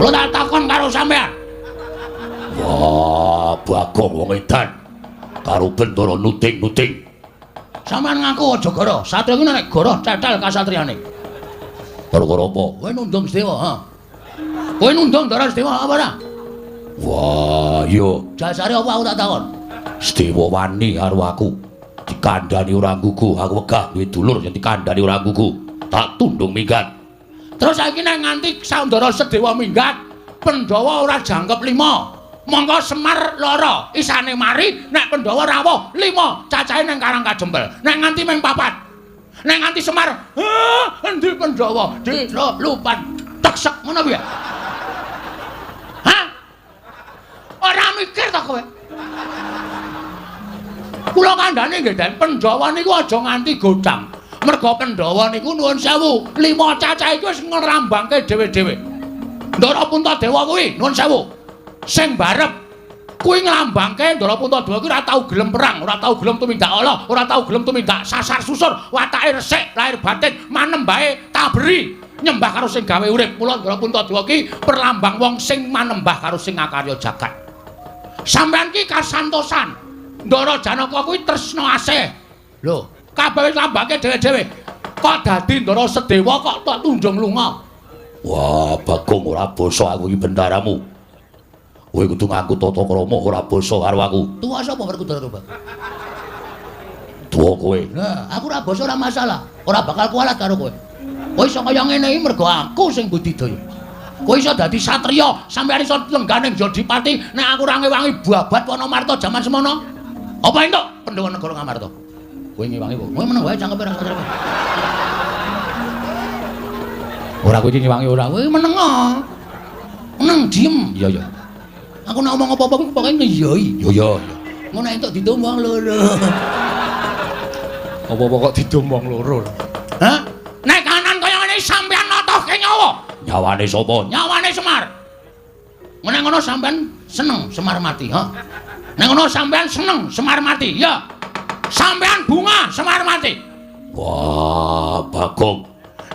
Kula tak takon karo sampean. Wah, Bagong wong edan. Karo Bentara nuding-nuding. Sampean ngaku aja goro. Satria kuwi nek goro cetel kasatriane. Gara-gara apa? Kowe nundung Sedewa, ha? Kowe nundung Ndara Sedewa apa ora? Wah, iya. Jasare apa aku tak takon? Sedewa wani karo aku. Dikandani ora nggugu, aku wegah duwe dulur yen dikandani ora nggugu. Tak tundung minggat. Terus saiki nek nganti Ndara Sedewa minggat, Pandhawa ora jangkep 5. Mongko Semar lara, isane mari nek Pandhawa rawuh 5, cacahe nang Karang Kajempel. Nek nganti ming 4. Nek nganti Semar, endi Pandhawa? Dilupan teksek ngono piye? Hah? Ora mikir ta kowe? Kula kandhane nggih, Den, Pandhawa niku aja nganti godhang. Merga Pandhawa niku nuwun sewu, 5 cacah iku wis ngrambangke dhewe-dhewe. Ndara Puntadewa kuwi nuwun sewu. Sing barep kuwi nglambangke Ndara Puntadewa kuwi ora tau gelem perang, ora tau gelem tumindak ala, ora tau gelem tumindak sasar susur, watake resik, lahir batin, manembahe taberi, nyembah karo sing gawe urip. Mula Ndara Puntadewa ki perlambang wong sing manembah karo sing ngakarya jagat. Sampeyan ki kasantosan. Ndara Janaka kuwi tresna asih. Lho, kabeh wis lambangke dhewe-dhewe. Kok dadi Ndara Sedewa kok tok tunjung lunga? Wah, Bagong ora basa aku iki bendaramu. Kowe kudu nganggo tata krama ora basa karo aku. Tuwa sapa Werkudara, Pak? Tuwa kowe. Nah, aku ora basa ora masalah. Ora bakal kualat karo kowe. Kowe iso kaya ngene iki mergo aku sing budidaya. Kowe iso dadi satriya, sampeyan iso lenggah ning Jodipati nek aku ora ngewangi babat Wanamarta jaman semono. Apa entuk Pandhawa negara Ngamarta? Kowe ngewangi apa? Kowe meneng wae cangkepe ora satriya. Ora kowe iki ngewangi ora. Kowe meneng. Meneng diem. Iya iya. Aku nek omong apa-apa kuwi pokoke ngeyoi. Iya iya. Ngono entuk didum wong loro. Apa-apa kok didum wong loro. Hah? Nek kanan kaya ngene sampean notohke nyawa. Nyawane sapa? Nyawane Semar. Nek ngono sampean seneng Semar mati, ha? Nek ngono sampean seneng Semar mati, ya. Sampean bunga Semar mati. Wah, Bagong.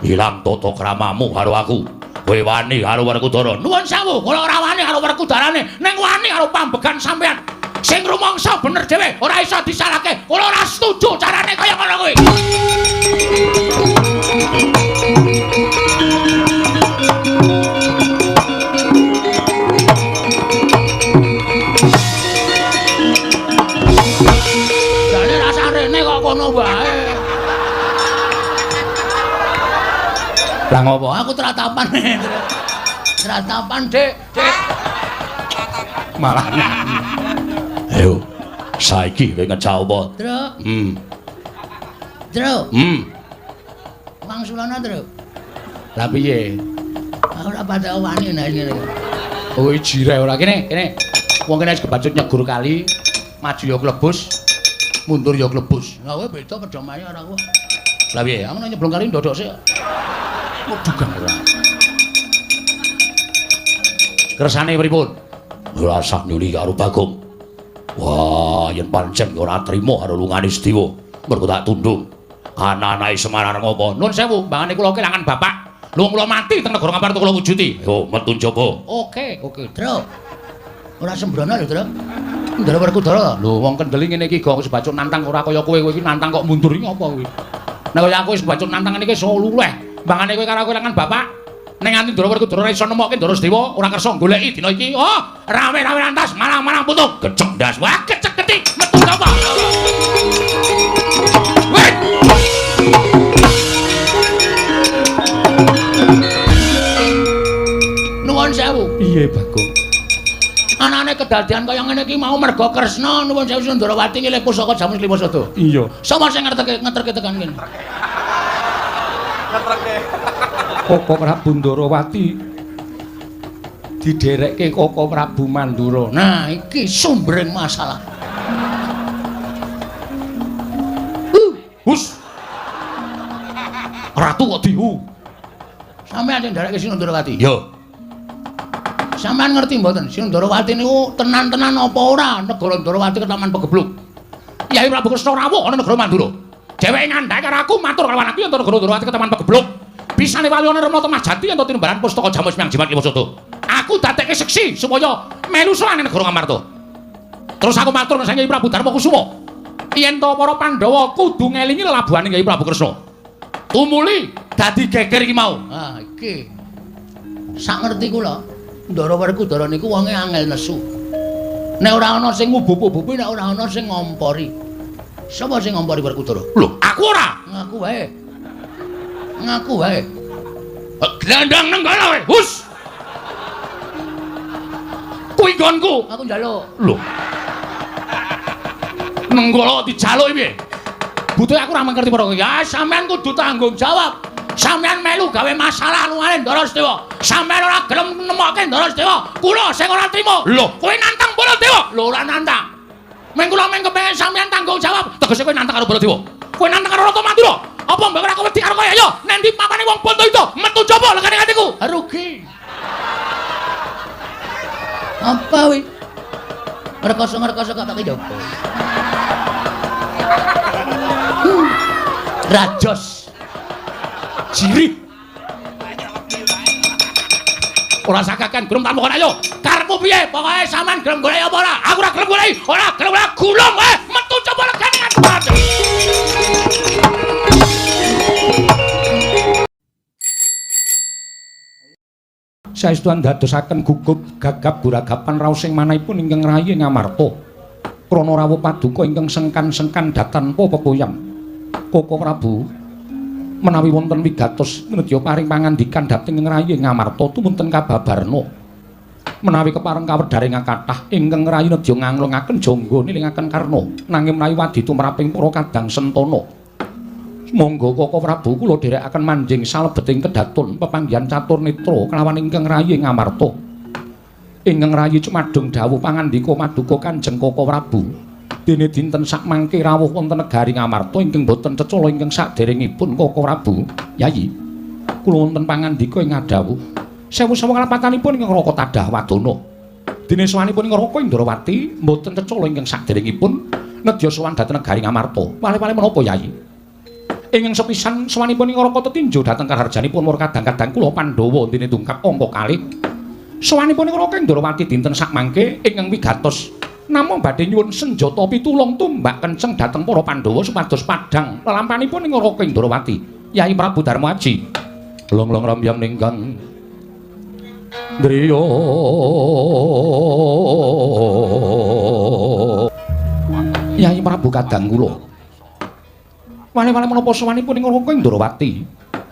Ilang tata kramamu karo aku. Kowe wani karo Werkudara. Nuwun sewu, kula ora wani karo Werkudarane, ning wani karo pambegan sampean. Sing rumangsa bener dhewe, ora iso disalahke. Kula ora setuju carane kaya ngono kuwi. Jane rasa rene kok kono wae. Lah ngopo? Aku tratapan. Tratapan, Dik. Dik. Malah nyanyi. Ayo. Saiki kowe ngejak apa? Truk. Truk. Wangsulana, Truk. Lah piye? Aku ora patek wani nek ngene iki. Oh, jire ora kene, kene. Wong kene wis kebacut nyegur kali, maju ya klebus, mundur ya klebus. Lah kowe beda pedomane ora aku. Lah piye? Aku nek nyeblong kali ndodok sik. Dugang ora. Kersane pripun? Ora usah nyuli karo Bagong. Wah, yen pancen ora trima karo lungane Sedewa, mergo tak tundung. Anak-anake Semar arep ngopo? Nun sewu, mbangane kula kelangan bapak. Lho kula mati teng negara Ngamarta kula wujuti. Yo, metu njaba. Oke, oke. Truk. Ora sembrono lho, Truk. Ndara Werkudara. Lho wong kendeli ngene iki gong wis bacut nantang ora kaya kowe, kowe iki nantang kok mundur iki apa kuwi? Nek kaya aku wis bacut nantang niki iso luweh. Mbangane kowe karo aku kelangan bapak. Ning nganti Ndara Werkudara ora iso nemokke Ndara Sedewa, ora kersa goleki dina iki. Oh, rame-rame lantas, malang-malang putung. Gecek ndas. Wah, gecek geti, metu sapa? Weh. Nuwun sewu. Piye, Bagong? Anane kedadian kaya ngene iki mau mergo Kresna nuwun sewu Sundarawati nyilih pusaka Jamus Lima Sada. Iya. Sapa sing ngerteke ngeterke tekan kene? Koko Prabu Ndarawati didherekke Koko Prabu Mandura. Nah, iki sumbering masalah. Hus. Ratu kok dihu. Sampeyan sing nderekke Sinundarawati? Iya. Sampeyan ngerti mboten Sinundarawati niku tenan-tenan apa ora negara Ndarawati ketaman pegebluk. Yai Prabu Kresna rawuh ana negara Mandura. Dheweke ngandhake karo aku matur karo aku yen negara Ndarawati ketaman pegebluk. Bisane wali ana Remnata Majati yen tinimbalan pustaka Jamus Miang Jimat Lima Sada. Aku Aku dadekke seksi supaya melu sowan ning negara Ngamarta. Terus aku matur nang Kyai Prabu Darma Kusuma. Yen to para Pandhawa kudu ngelingi lelabuhane Kyai Prabu Kresna. Tumuli dadi geger iki mau. Ah, iki. Sak ngerti kula, Ndara Werkudara niku wonge angel nesu. Nek ora ana sing ngubup-ubupi, nek ora ana sing ngompori. Sapa sing ngompori Werkudara? Lho, aku ora. Ngaku wae. Ngaku wae. Glandang nenggala kowe. Hus. Kuwi nggonku. Aku njaluk. Lho. Nenggala dijaluk piye? Butuhe aku ora ngerti perkara. Ya sampean kudu tanggung jawab. Sampean melu gawe masalah lungane Ndara Sedewa. Sampean ora gelem nemokke Ndara Sedewa. Kula sing ora trima. Lho, kowe nantang Baladewa. Lho, ora nantang. Meng kula meng kepengin sampean tanggung jawab. Tegese kowe nantang karo Baladewa. Kowe nantang karo Ratu Madura. Apa mbok ora wedi karo kowe? Ayo, nang ndi papane wong Bantayuda? Metu coba legane atiku. Rugi. Apa wi? Ngrekoso-ngrekoso kok tak njaba. Rajos. Jirih. Ora sakakan gelem tak mokon ayo. Karepmu piye? Pokoke sampean gelem golek apa ora? Aku ora gelem golek. Ora gelem ora gulung kowe. Metu coba legane atiku. Saestu andadosaken gugup gagap guragapan raos ing manahipun ingkang rayi Ngamarta. Krana rawuh paduka ingkang sengkan-sengkan datanpa pekoyan. Koko Prabu menawi wonten wigatos nedya paring pangandikan dhateng ing rayi Ngamarta tumunten kababarna. Menawi kepareng kawedharing kathah ingkang rayi nedya nganglungaken jangga nilingaken Karna nanging menawi wadi tumraping para kadang sentana. Monggo Koko Prabu kula dherekaken manjing salebeting kedaton pepanggihan catur netra kelawan ingkang rayi Ngamarta. Ingkang rayi cumadung dawuh pangandika maduka Kanjeng Koko Prabu. Dene dinten sakmangke rawuh wonten negari Ngamarta ingkang boten cecala ingkang saderengipun Koko Prabu. Yayi, kula wonten pangandika ing ngadhawuh. Sewu-sewu kalapatanipun ingkang Raka Tadah Wadana. Dene sowanipun ing Raka Indrawati boten cecala ingkang saderengipun nedya sowan dhateng negari Ngamarta. Wale-wale menapa Yayi? Ingkang sepisan sowanipun ing Raka tetinju dhateng kaharjanipun para kadang-kadang kula Pandhawa dene dungkap angka kalih. Sowanipun ing Raka Indrawati dinten sakmangke ingkang wigatos namung badhe nyuwun senjata pitulung tumbak kenceng dhateng para Pandhawa supados padhang lelampanipun ing Raka Indrawati. Yai Prabu Darma Aji. Long-long rambyang ninggang driya. Yai Prabu kadang kula. Wale-wale menapa sowanipun ing Raka Indrawati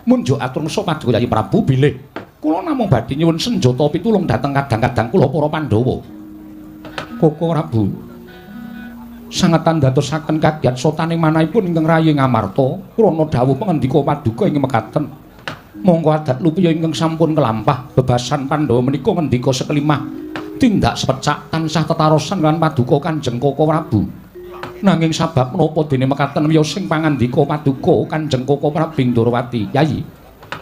munjuk atur ngsa paduka Yai Prabu bilih kula namung badhe nyuwun senjata pitulung dhateng kadang-kadang kula para Pandhawa. Koko Prabu sanget andadosaken kagiat sotaning manahipun ingkang rayi Ngamarta krana dawuh pangendika paduka ing mekaten. Mongko adat lupiya ingkang sampun kelampah bebasan Pandhawa menika ngendika sekelimah tindak sepecak tansah tetarosan lan paduka Kanjeng Koko Prabu. Nanging sabab menapa dene mekaten wiyos sing pangandika paduka Kanjeng Koko Prabu Indrawati. Yayi,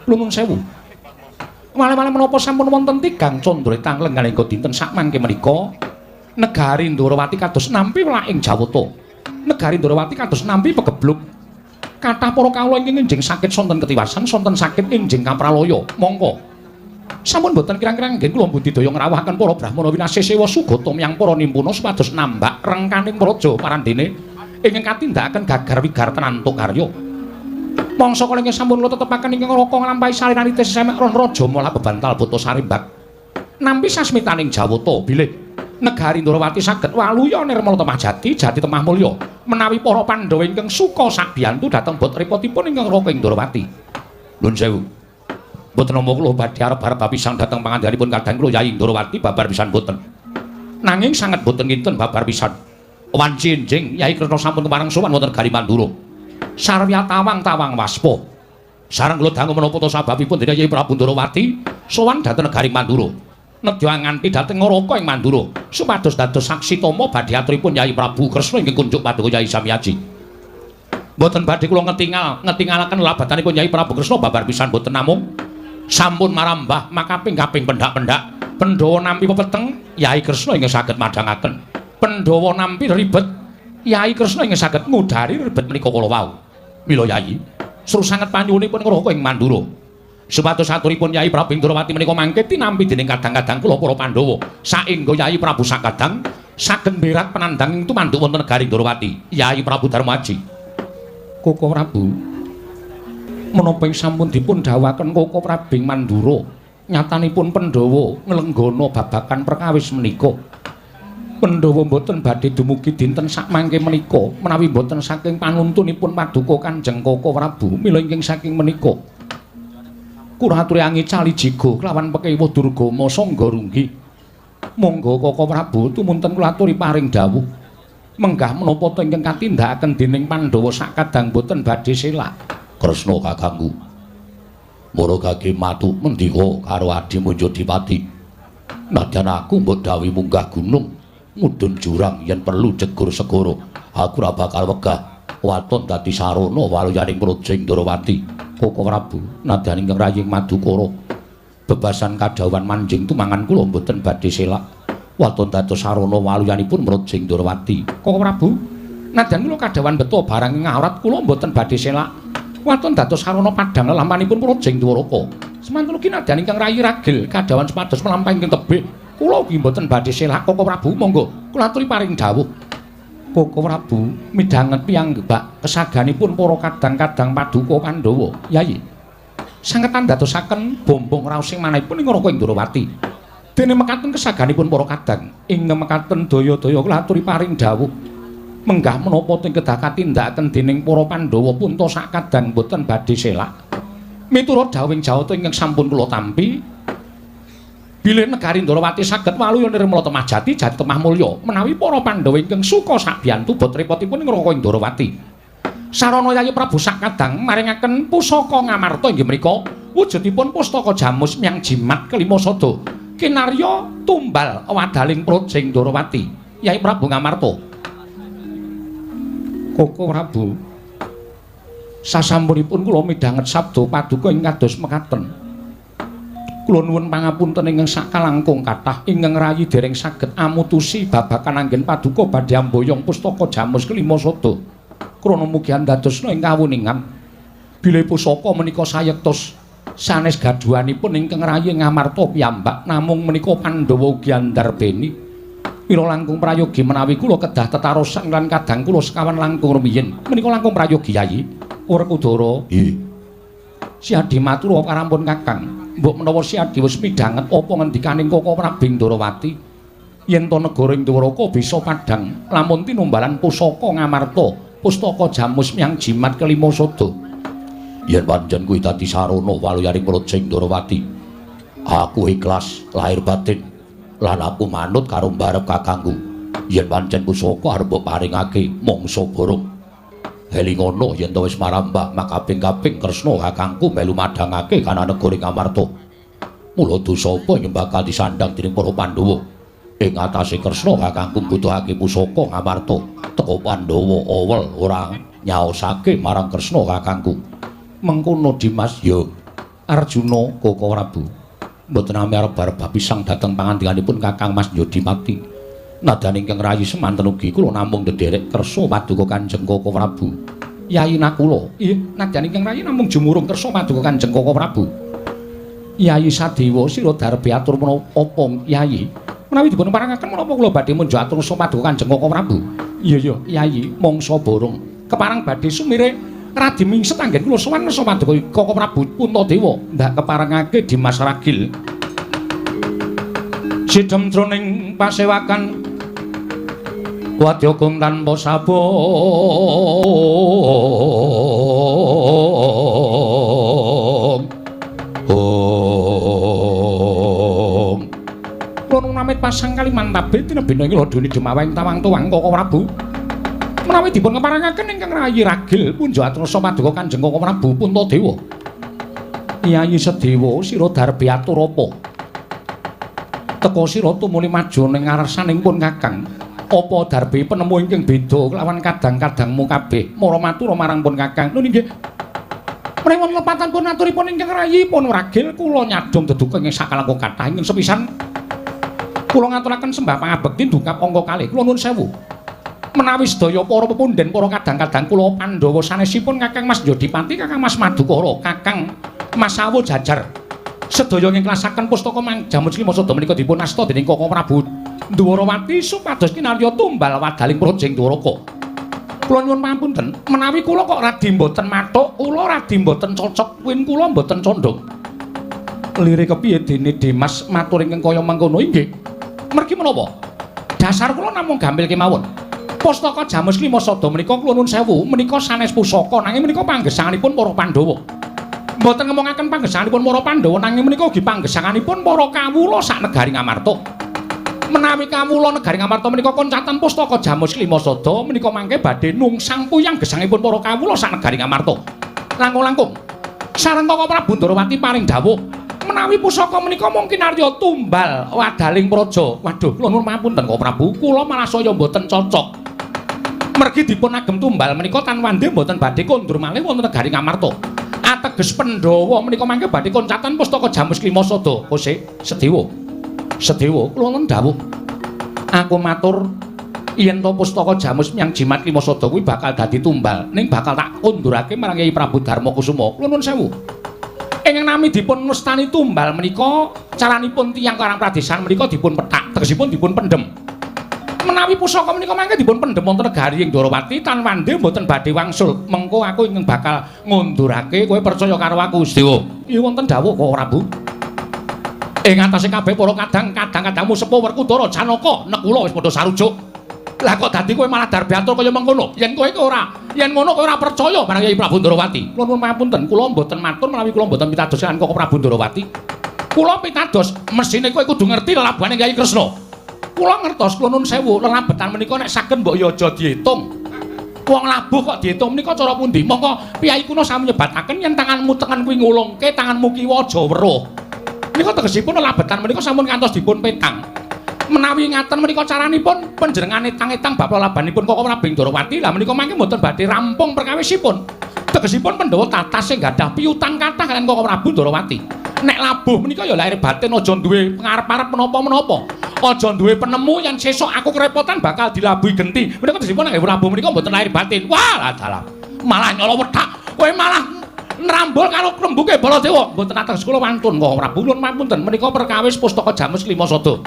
nuwun sewu. Wale-wale menapa sampun wonten tigang candra tanglengan ing dinten sakmangke menika negari Ndrawati kados nampi welaking Jawata. Negari Ndrawati kados nampi pegebluk. Kathah para kawula ingkang enjing sakit sonten ketiwasan, sonten sakit enjing kapralaya. Mongko sampun boten kirang-kirang nggih kula budidaya ngrawuhaken para brahmana winasih sewa sugata miyang para nimpuna supados nambak rengkaning praja parandene ingkang katindakaken gagar wigar tenantuk karya. Mangsa kala ingkang sampun kula tetepaken ingkang Raka nglampahi salinanite sesemek ron raja mola bebantal buta sarimbak. Nampi sasmitaning Jawata bilih negari Ndrawati saged waluya nirmala temah jati, jati temah mulya menawi para Pandhawa ingkang suka sabiyantu dhateng bot repotipun ingkang Raka Indrawati. Nuwun sewu. Mboten nampa kula badhe arep-arep bapisan dhateng pangandikanipun kadang kula Yai Ndrawati babar pisan mboten. Nanging sanget mboten kinten babar pisan. Wanci enjing Yai Kresna sampun kepareng sowan wonten negari Mandura. Sarwya tawang-tawang waspa. Sareng kula dangu menapa ta sababipun dene Yai Prabu Ndrawati sowan dhateng negari Mandura. Nedya nganti dhateng Raka ing Mandura supados dados saksi tama badhe aturipun Yai Prabu Kresna ingkang kunjuk paduka Yai Samyaji. Mboten badhe kula ngetingalaken labatanipun Yai Prabu Kresna babar pisan mboten namung sampun marambah makaping-kaping pendak-pendak. Pandhawa nampi pepeteng Yai Kresna ingkang saged madhangaken. Pandhawa nampi ribet Yai Kresna ingkang saged ngudari ribet menika kala wau. Mila Yai, seru sanget panyuwunipun Raka ing Mandura. Supados aturipun Yai Prabu Ndrawati menika mangke tinampi dening kadang-kadang kula para Pandhawa. Saengga Yai Prabu sakadang saged mberat penandang ing tumanduk wonten negari Ndrawati. Yai Prabu Darmaji. Koko Prabu, menapa sampun dipun dawuhaken Koko Prabing Mandura, nyatanipun Pandhawa nglenggana babagan perkawis menika. Pandhawa mboten badhe dumugi dinten sakmangke menika menawi mboten saking panuntunipun paduka Kanjeng Koko Prabu. Mila ingkang saking menika kula aturi angicali jiga kelawan pekewuh Durgama sangga runggi. Monggo Koko Prabu tumunten kula aturi paring dawuh. Menggah menapa ta ingkang katindakaken dening Pandhawa sakadang boten badhe selak. Kresna kakangku, mara gage matu mendika karo Adi Munjodipati. Nadyan aku mbok dawuhi munggah gunung, mudhun jurang yen perlu jegur segara, aku ora bakal wegah waton dadi sarana waluyaning Praja Ndrawati. Koko Prabu, nadyan ingkang raying Madukara, bebasan kadhawuhan manjing tumangan kula mboten badhe selak waton dados sarana waluyanipun Praja Ndrawati. Koko Prabu, nadyan kula kadhawuhan beto barang ing awrat kula mboten badhe selak waton dados sarana padhang lelampanipun Praja Dwaraka. Semanten ugi nadyan ingkang rayi ragil kadhawuhan supados mlampah ingkang tebih kula ugi mboten badhe selak. Koko Prabu, monggo kula aturi paring dawuh. Koko Prabu midhanget piyambak kesaganipun para kadang-kadang paduka Pandhawa. Yayi, sanget andadosaken bombong raosing manahipun ing Neraka Ndrawati. Dene mekaten kesaganipun para kadang ing mekaten daya-daya kula aturi paring dawuh. Menggah menapa teng kedah katindakaken dening para Pandhawa punta sakadang boten badhe selak. Miturut dawuhing Jawata ingkang sampun kula tampi, bilih negari Ndrawati saged waluya nirmala temah jati jati temah mulya menawi para Pandhawa ingkang suka sabiyantu bot repotipun ing Neraka Ndrawati. Sarana Yayi Prabu sakadang maringaken pusaka Ngamarta inggih menika wujudipun pustaka jamus myang jimat kelima sada kinarya tumbal wadaling Praja Ndrawati. Yayi Prabu Ngamarta. Koko Prabu, sasampunipun kula midhanget sabda paduka ing kados mekaten. Kula nuwun pangapunten ingkang sakalangkung kathah ingkang rayi dereng saged amutusi babagan anggen paduka badhe amboyong pustaka jamus kelima sada. Krana mugi andadosna ing kawuningan bilih pusaka menika sayektos sanes gaduhanipun ingkang rayi Ngamarta piyambak, namung menika Pandhawa ugi andarbeni. Mila langkung prayogi menawi kula kedah tetarosan lan kadang kula sekawan langkung rumiyin. Menika langkung prayogi Yayi. Werkudara. Nggih. Si Adi matur karampun Kakang. Mbok menawa si Adi wis midhanget apa ngendikaning Koko Prabu Ndrawati yen to negara ing Dwaraka bisa padhang lamun tinumbalan pusaka Ngamarta, pustaka jamus myang jimat kelima sada. Yen pancen kuwi dadi sarana waluyaning Praja Ndrawati, aku ikhlas lahir batin lan aku manut karo mbarep kakangku. Yen pancen pusaka arep mbok paringake mangsa borong. Elingono yen to wis marambah makaping-kaping Kresna kakangku melu madhangake kana negara Ngamarta. Mula dosa apa yen bakal disandhang dening para Pandhawa? Ing atase Kresna kakangku mbutuhake pusaka Ngamarta. Teko Pandhawa awel ora nyaosake marang Kresna kakangku. Mengkono Dimas ya Arjuna. Koko Prabu, mboten ame arep arep bapisang dhateng pangandikanipun Kakang Mas Yodipati. Nadyan ingkang rayi semanten ugi kula namung ndederek kersa paduka Kanjeng Koko Prabu. Yayi Nakula, nggih, nadyan ingkang rayi namung jumurung kersa paduka Kanjeng Koko Prabu. Yayi Sadewa, sira darbe atur menapa apa Yayi? Menawi dipun parangaken menapa kula badhe munjuk atur kersa paduka Kanjeng Koko Prabu? Iya ya, Yayi, mangsa borong. Keparang badhe sumire radi mingset anggen kula sowan kersa paduka Koko Prabu Puntadewa. Ndak keparengake Dimas Ragil. Sidhem jroning pasewakan wadya kung tanpa sabung. Om. Kula namit pasang Kalimantabe tinebina ing laduni demaweng tawang tuwang Koko Prabu. Menawi dipun keparengaken ingkang rayi ragil punjo atrasa paduka Kanjeng Koko Prabu Puntadewa. Yayi Sedewa, sira darbe atur apa? Teka sira tumuli maju ning ngarsaning pun Kakang. Apa darbe penemu ingkang beda kelawan kadang-kadangmu kabeh? Mara matur marang pun Kakang. Lho nggih. Menawi lepatan pun aturipun ingkang rayi pun ragil kula nyadong deduka ing sakalangkung kathah ingkang sepisan kula ngaturaken sembah pangabekti ndungkap angka kalih. Kula nuwun sewu. Menawi sedaya para pepundhen para kadang-kadang kula Pandhawa sanesipun Kakang Mas Yodipati, Kakang Mas Madukara, Kakang Masawu jajar. Sedaya ngiklasaken pustaka Jamus Klima Sada menika dipun asta dening Koko Prabu Dwarawati supados kinarya tumbal wadaling praja ing Dwaraka. Kula nyuwun pangapunten, menawi kula kok radi mboten mathuk, kula radi mboten cocok, win kula mboten condhong. Lire kepiye dene Dimas matur ingkang kaya mengkono inggih? Mergi menapa? Dasar kula namung gampil kemawon. Pustaka Jamus Klima Sada menika kula nuwun sewu menika sanes pusaka nanging menika panggesanganipun para Pandhawa. Mboten ngomongaken panggesanganipun para Pandhawa nanging menika ugi panggesanganipun para kawula sak negari Ngamarta. Menawi kawula negari Ngamarta menika koncatan pustaka Jamus Klima Sada menika mangke badhe nungsang puyang gesangipun para kawula sak negari Ngamarta. Langkung-langkung sareng Koko Prabu Ndorowati paring dawuh menawi pusaka menika mung kinarya tumbal wadaling praja. Waduh, kula nuwun pangapunten Koko Prabu, kula malah saya mboten cocok. Mergi dipun agem tumbal menika tan wande mboten badhe kondur malih wonten negari Ngamarta. Ateges Pandhawa menika mangke badhe koncatan pustaka Jamus Klima Sada. Kose Sedewa. Sedewa kula wonten dawuh. Aku matur yen to pustaka Jamus Miang Jimat Klima Sada kuwi bakal dadi tumbal, ning bakal tak kondurake marang Kyai Prabu Darma Kusuma. Kula nuwun sewu. Ingkang nami dipun wastani tumbal menika caranipun tiyang Karang Pradesan menika dipun pethak, tegesipun dipun pendhem. Menawi pusaka menika mangke dipun pendhem wonten negari ing Dwarawati tan wande mboten badhe wangsul. Mengko aku ingkang bakal ngundurake, kowe percaya karo aku, Sedewa. Iya wonten dawuh kok Prabu. Ing atase kabeh para kadang, kadang-kadangmu sepuh Werkudara, Janaka, Nekula wis padha sarujuk. Lah kok dadi kowe malah darbiatur kaya mengkono? Yen kowe ora, yen ngono kowe ora percaya marang Kyai Prabu Ndorowati. Kula nuwun pangapunten, kula mboten matur menawi kula mboten pitados kaliyan Koko Prabu Ndorowati. Kula pitados mesine kowe kudu ngerti lelabuhane Kyai Kresna. Kula ngertos, kula nuwun sewu, lelabetan menika nek saged mbok ya aja diitung. Wong labuh kok diitung menika cara pundi? Mongko piyai kuno sami nyebataken yen tanganmu tengen kuwi ngulungke, tanganmu kiwa aja weruh. Menika tegesipun lelabetan menika sampun kantos dipun petang. Menawi ngaten menika caranipun panjenengane etang-etang bab lelabanipun Koko Prabu Ndorowati, lah menika mangke mboten badhe rampung perkawisipun. Tegesipun Pandhawa tatas sing gadah piutang kathah kaliyan Koko Prabu Ndorowati. Nek labuh menika ya lahir batin aja duwe pengarep-arep menapa-menapa. Aja duwe penemu yen sesuk aku kerepotan bakal dilabuhi genti. Menika tegesipun nek labuh menika mboten lahir batin. Wah, dalah. Malah nyolo wethak. Kowe malah nrambul karo rembuke Baladewa. Mboten ateges kula wantun Koko Prabu, nuwun pangapunten menika perkawis pustaka Jamus Klima Sada.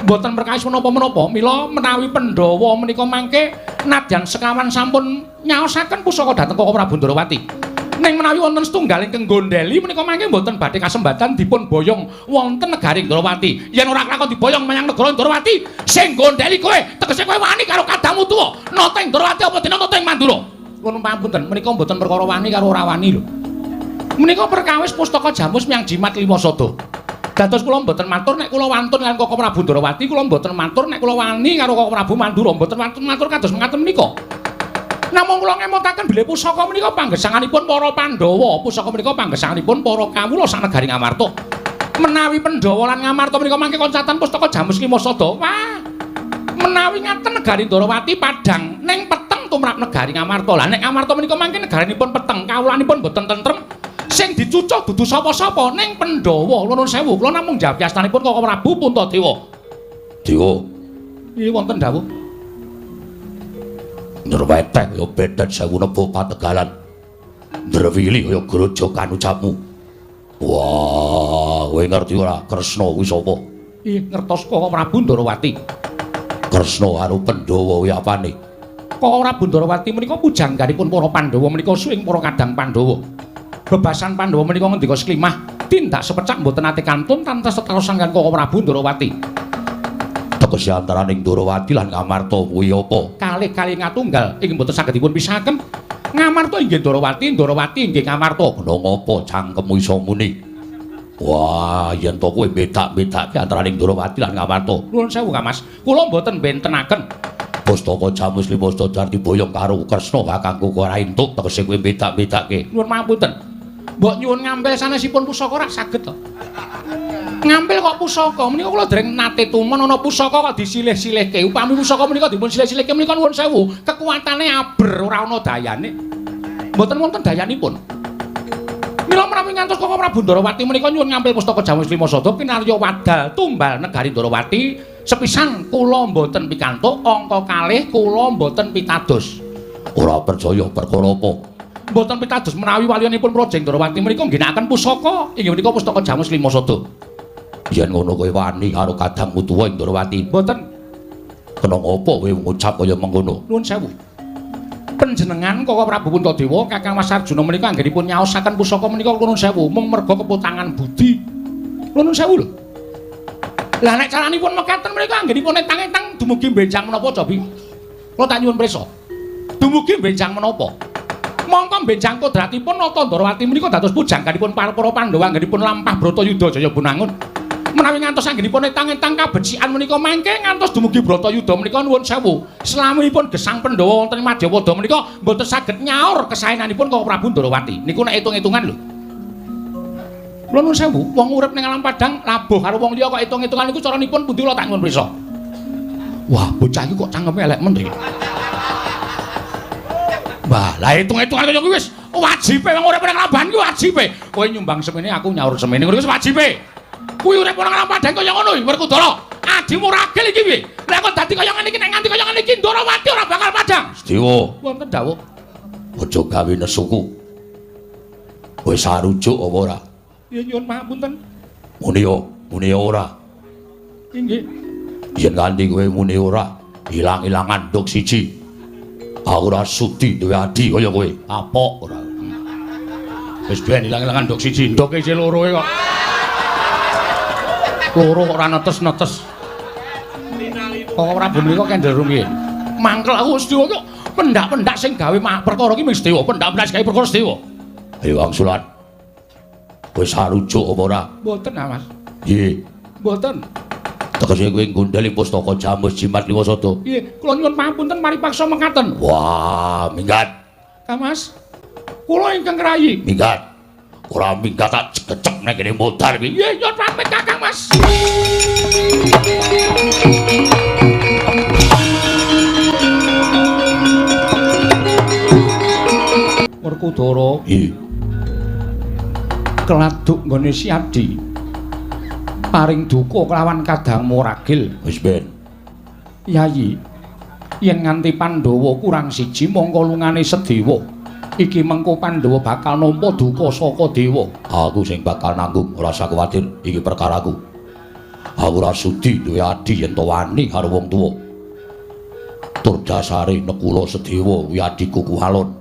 Mboten perkawis menapa-menapa. Mila menawi Pandhawa menika mangke nadyan sekawan sampun nyaosaken pusaka dhateng Koko Prabu Ndorowati. Ning menawi wonten setunggal ingkang gondeli menika mangke mboten badhe kasembatan dipun boyong wonten negari Ndorowati. Yen ora kelakon diboyong menyang negara Ndorowati, sing gondeli kowe, tegese kowe wani karo kadangmu tuwa. Nata ing Ndorowati apa dene nata ing Mandura? Nuwun pangapunten, menika mboten perkara wani karo ora wani lho. Menika perkawis pustaka Jamus Miang Jimat Lima Sada. Dados kula mboten matur nek kula wantun kaliyan Koko Prabu Ndorowati, kula mboten matur nek kula wani karo Koko Prabu Mandura, mboten wantun matur kados mengaten menika. Namung kula ngemotaken bilih pusaka menika panggesanganipun para Pandhawa, pusaka menika panggesanganipun para kawula sak negari Ngamarta. Menawi Pandhawa lan Ngamarta menika mangke koncatan pustaka Jamus Lima Sada. Wah. Menawi ngaten negari Ndorowati padhang ning peteng tumrap negari Ngamarta. Lah nek Ngamarta menika mangke negaranipun peteng, kawulanipun mboten tentrem. Sing dicucuk dudu sapa-sapa ning Pandhawa. Nuwun sewu, kula namung jawab yastanipun Koko Prabu Puntadewa. Dewa. Iya wonten dawuh. Nrwetek ya bedet sewu nebo pategalan. Ndrewili kaya grojogan ucapmu. Wah, kowe ngerti ora Kresna kuwi sapa? Ih, ngertos Koko Prabu Ndorowati. Kresna karo Pandhawa kuwi apane? Koko Prabu Ndorowati menika pujangganipun para Pandhawa menika suwing para kadang Pandhawa. Bebasan Pandhawa menika ngendika seklimah tindak sepecak mboten nate kantun tanpa setarosan kaliyan Koko Prabu Ndorowati. Tegese antaraning Ndorowati lan Ngamarta kuwi apa? Kalih-kalih ngatunggal ing mboten saged dipun pisahaken. Ngamarta inggih Ndorowati, Ndorowati inggih Ngamarta. Kena ngapa cangkemmu iso muni? Wah, yen to kowe bedak-bedake antaraning Ndorowati lan Ngamarta. Nuwun sewu, Kang Mas. Kula mboten bentenaken. Pustaka Jamus Lima Sada diboyong karo Kresna kakangku ora entuk tegese kowe bedak-bedake. Nuwun pangapunten. Mbok nyuwun ngampil sanesipun pusaka ora saged to. Ngampil kok pusaka menika kula dereng nate tumon ana pusaka kok disilih-silihke. Upami pusaka menika dipun silih-silihke menika nuwun sewu, kekuatane aber ora ana dayane. Mboten wonten dayanipun. Mila menawi ngantos Koko Prabu Ndorowati menika nyuwun ngampil pustaka Jamus Lima Sada kinarya wadal tumbal negari Ndorowati sepisan kula mboten pikantuk, angka kalih kula mboten pitados. Ora percaya perkara apa? Mboten pitados menawi waliyanipun Praja Ndrawati menika ngginakaken pusaka inggih menika pustaka Jamus Lima Sada. Yen ngono kowe wani karo kadangmu tuwa Ndrawati? Mboten. Kena ngopo kowe ngucap kaya mengkono? Nuwun sewu. Panjenengan Kaka Prabu Puntadewa Kakang Mas Arjuna menika anggenipun nyaosaken pusaka menika nuwun sewu mung merga kepotangan budi. Nuwun sewu lho. Lah nek caranipun mekaten menika anggenipun etang-etang dumugi benjang menapa cobi? Kula tak nyuwun prisa. Dumugi benjang menapa? Mongko benjang kodratipun Nata Ndrawati menika dados pujangganipun para Pandhawa anggenipun lampah Bratayuda Jaya Bunangun. Menawi ngantos anggenipun etang-etang kabecikan menika mangke ngantos dumugi Bratayuda menika nuwun sewu. Selaminipun gesang Pandhawa wonten Madyapada menika mboten saged nyaur kesaenanipun Kaka Prabu Ndrawati. Niku nek hitung-hitungan lho. Kula nuwun sewu, wong urip ning alam padang labuh karo wong liya kok hitung-hitungan niku caranipun pundi kula tak nyuwun prisa. Wah, bocah iki kok cangkeme elek men iki. Wah, lah hitung-hitungan kaya kuwi wis wajibe wong urip ning alam kuwi wajibe. Kowe nyumbang semene aku nyaur semene ngono wis wajibe. Kuwi urip ning alam padang kaya ngono iki Werkudara. Adimu ragil iki piye? Lah kok dadi kaya ngene iki nek nganti kaya ngene iki Ndrawati ora bakal padang. Sedewa, wonten dawuh. Aja gawe nesuku. Wis sarujuk apa ora? Ya nyuwun pangapunten. Muni yo, muni ora. Inggih. Yen nganti kowe muni ora, ilang-ilangan nduk siji. Aku ora sudi duwe adi kaya kowe. Apok ora. Wis ben ilang-ilangan nduk siji, nduke isih loro kok. Loro kok ora netes-netes. Kok Prabu menika kendel rumiyin. Mangkel aku Sedewa kok pendak-pendak sing gawe perkara iki mung Sedewa, pendak-pendak sing gawe perkara Sedewa. Ayo angsulan. Kowe sarujuk apa ora? Mboten, Mas. Nggih. Mboten. Tegese kowe nggondheli pustaka Jamus Jimat Lima Sada. Nggih, kula nyuwun pangapunten paripaksa mekaten. Wah, minggat. Ka Mas. Kula ingkang ngrayi. Minggat. Ora minggat tak cekcek nek kene modar iki. Nggih, nyuwun pamit Kakang Mas. Werkudara. Nggih. Keladuk nggone Siadi paring duka kelawan kadangmu ragil. Wis ben. Yayi, yen nganti Pandhawa kurang siji mongko lungane Sedewa. Iki mengko Pandhawa bakal nampa duka saka dewa. Aku sing bakal nanggung, ora usah kuwatir, iki perkaraku. Aku ora sudi duwe adi yen to wani karo wong tuwa. Tur dasare Nekula Sedewa kuwi adiku kualon.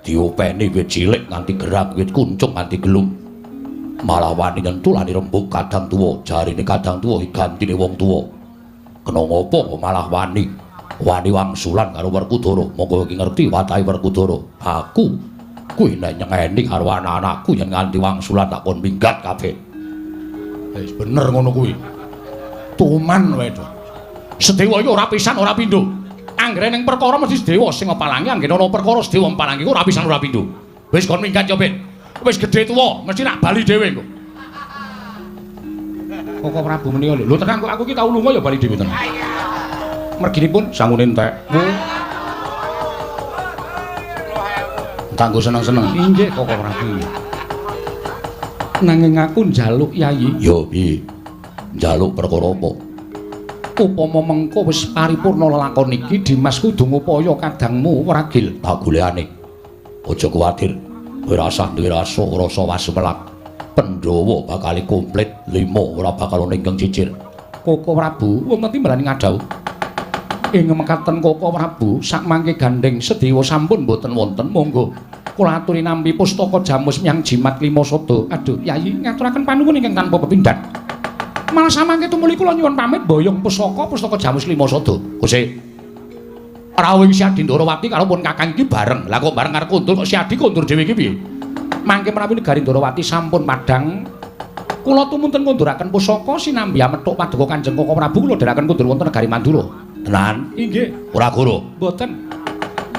Diopeni wit cilik nganti gerak, wit kuncung nganti gelung. Malah wani nyentulani rembug kadang tuwa, jarine kadang tuwa gantine wong tuwa. Kena ngopo kok malah wani? Wani wangsulan karo Werkudara. Monggo iki ngerti watahe Werkudara. Aku kuwi nek nyengeni karo anak-anakku yen nganti wangsulan tak kon minggat kabeh. Wis bener ngono kuwi. Tuman wae to. Sedewa iki ora pisan ora pindho. Anggere ning perkara mesti Sedewa sing ngepalangi, anggere ana perkara Sedewa mpalangi ora pisan ora pindho. Wis kon minggat yo ben. Wis gedhe tuwa, mesti nak bali dhewe kok. Koko Prabu menika lho. Lho tenan kok aku iki tau lunga ya bali dhewe tenan. Merginipun sangune entek. Kanggo seneng-seneng. Inggih Koko Prabu. Nanging aku njaluk Yayi. Yo piye? Njaluk perkara apa? Upama mengko wis paripurna lelakon iki Dimas kudu ngupaya kadangmu ragil. Tak golekane. Aja kuwatir. Kowe rasah duwe rasa rasa wasumelak. Pandhawa bakal komplit 5 ora bakal ana ingkang cicir. Koko Prabu wonten timbalan ngadhawuh. Ing mekaten Koko Prabu sakmangke gandheng Sedewa sampun mboten wonten monggo kula aturi nampi pustaka Jamus Myang Jimat Lima Sada. Aduh Yayi ngaturaken panuwun ingkang tanpa pepindhan. Malah samangke tumuli kula nyuwun pamit boyong pusaka pustaka Jamus Lima Sada. Kuse rawuh Siadi Ndrawati karo pun kakang iki bareng. Lah kok bareng karo kondur kok Siadi kondur dhewe iki piye? Mangke menawi negari Ndrawati sampun padhang kula tumunten ngunduraken pusaka sinambi amethuk paduka Kanjeng Koko Prabu kula dherekaken kondur wonten negari Mandura. Tenan? Inggih. Ora goro. Mboten.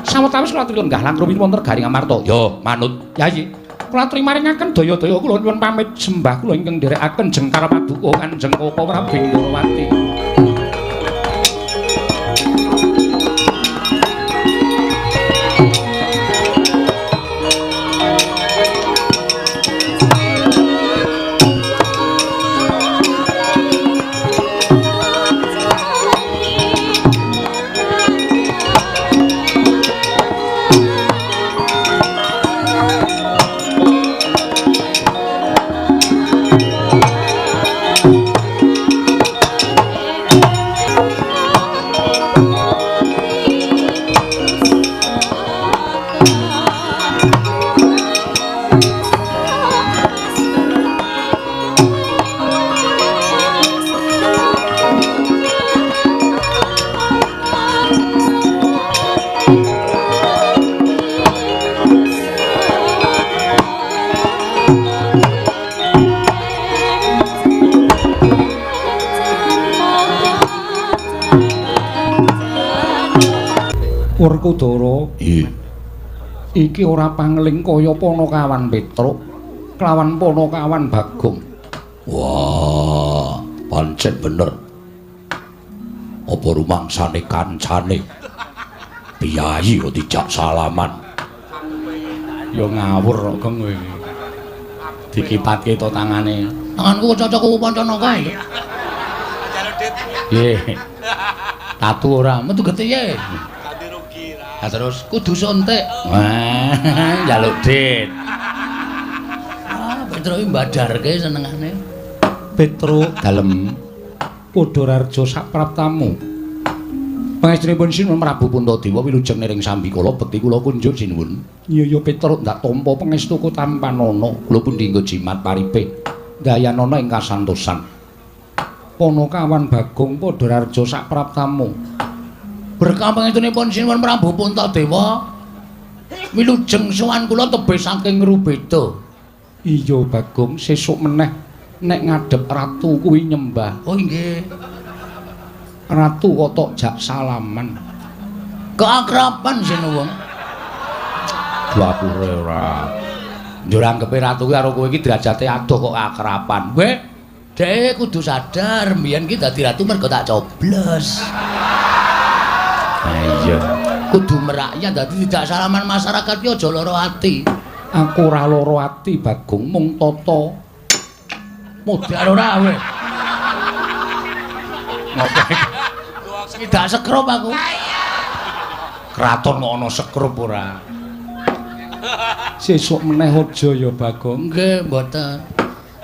Sawetawis kula aturi lenggah langkung wonten negari Ngamarta. Yo, manut. Yayi, kula aturi maringaken daya-daya kula nyuwun pamit sembah kula ingkang nderekaken jengkar paduka Kanjeng Koko Prabu Ndrawati. Werkudara, Iya. Iki ora pangling kaya Panakawan Petruk kelawan Panakawan Bagong. Wah, pancen bener. Apa rumangsane kancane? Piyayi kok dijak salaman. Ya ngawur kok Gong kowe iki. Dikipatke to tangane. Tanganku cocok Pancanaka. Nggih. Tatu ora metu getihe. Ha terus kudu suntik. Wah, njaluk dit. Ah, Petruk iki mbadarke senengane. Petruk dalem Padhararja sapraptamu. Pangestunipun Sinuwun Prabu Puntadewa wilujeng niring sambikala bekti kula kunjuk sinuwun. Iya ya Petruk ndak tampa pangestuku tampanana. Kula pundi nggo jimat paripe. Dayanana ing kasantosan. Panakawan Bagong Padhararja sapraptamu. Berkah pangestunipun Sinuwun Prabu Puntadewa wilujeng sowan kula tebih saking Rubeda. Iya Bagong, sesuk meneh nek ngadhep ratu kuwi nyembah. Oh nggih. Ratu kok tok jak salaman. Keakraban sinuwun. Dapure ora. Njur anggepe ratu kuwi karo kowe iki derajate adoh kok akraban. Weh, dhek kudu sadar mbiyen ki dadi ratu mergo tak coblos. Ha iya. Kudu merakyat dadi tidak salaman masyarakat ki aja lara ati. Aku ora lara ati Bagong, mung tata modar ora kowe. Ngopo? Tidak sekrup aku. Kraton kok ana sekrup ora. Sesuk meneh aja ya Bagong. Nggih, mboten.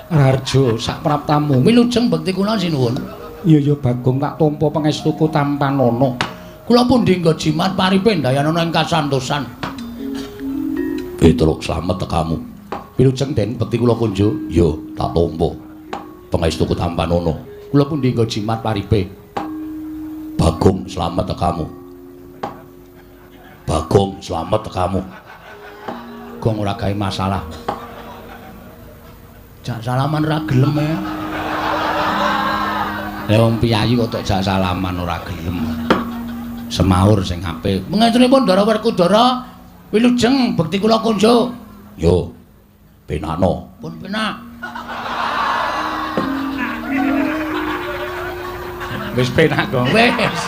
Raharja sapraptamu. Wilujeng bekti kula sinuwun. Iya ya Bagong, tak tampa pangestuku tampanana. Kula pundi nggo jimat paripe ndayanana ing kasantosan. Petruk slamet tekamu. Wilujeng den bekti kula kunjuk. Ya, tak tampa pangestuku tampanana. Kula pundi nggo jimat paripe. Bagong slamet tekamu. Bagong slamet tekamu. Gong ora gawe masalah. Jak salaman ora gelem ya. Lah wong piyayi kok tok jak salaman ora gelem. Semaur sing apik. Mengestunipun Ndara Werkudara wilujeng bekti kula kunjuk. Yo. Penakno. Pun penak. Wis penak kok. Wis.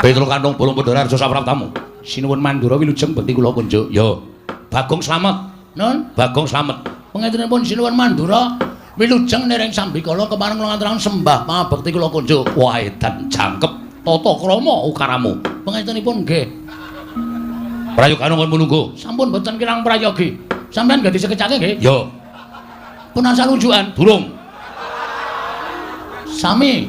Petruk Kantong Bolong Padhararja sapraptamu. Sinuwun Mandura wilujeng bekti kula kunjuk. Yo. Bagong slamet. Nun, Bagong slamet. Pangestunipun Sinuwun Mandura wilujeng niring sambikala kepareng kula ngaturaken sembah pangabekti kula kunjuk. Wah, edan jangkep tata krama ukaramu. Pangestunipun nggih. Prayogane kon mununggu. Sampun boten kirang prayogi. Sampeyan nggih disekecake nggih? Yo. Pun asal unjukan. Durung. Sami.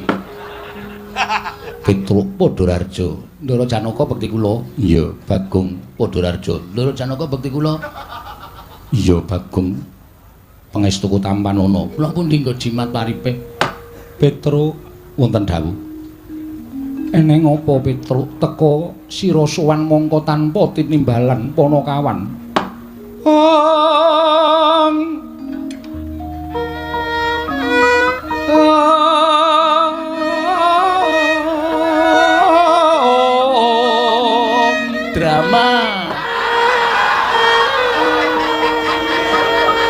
Petruk Padhararja. Ndara Janaka bekti kula. Iya, Bagong Padhararja. Ndara Janaka bekti kula. Iya, Bagong. Pangestuku tampanana. Kula pundi nggo jimat paripe. Petruk wonten dawuh. Eneng apa Petruk teka sira sowan mongko tanpa tinimbalan Panakawan. Om. Drama.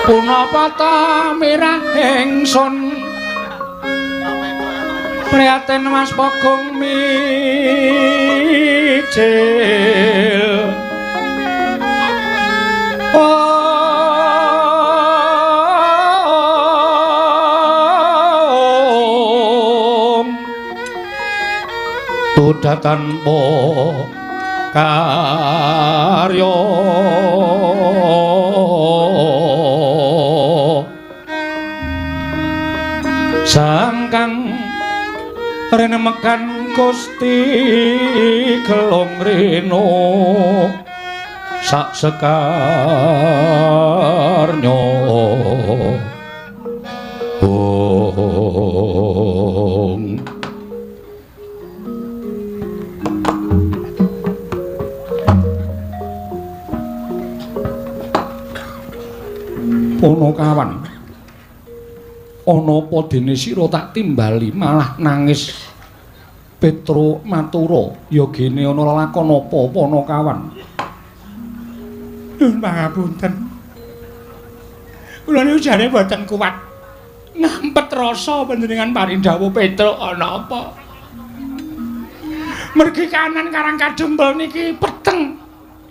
Punapa ta mirah ingsun prihatin Mas Bagong mijil. Om tuda tanpa karya sangkang renemekan Gusti Gelong Reno sak sekarnya. Om. Panakawan, ana apa dene sira tak timbali malah nangis Petruk matura, ya gene ana lelakon apa Panakawan? Nyuwun pangapunten. Kula niku jane mboten kuat ngampet rasa panjenengan paring dawuh Petruk ana apa. Mergi kanan Karang Kadempel niki peteng.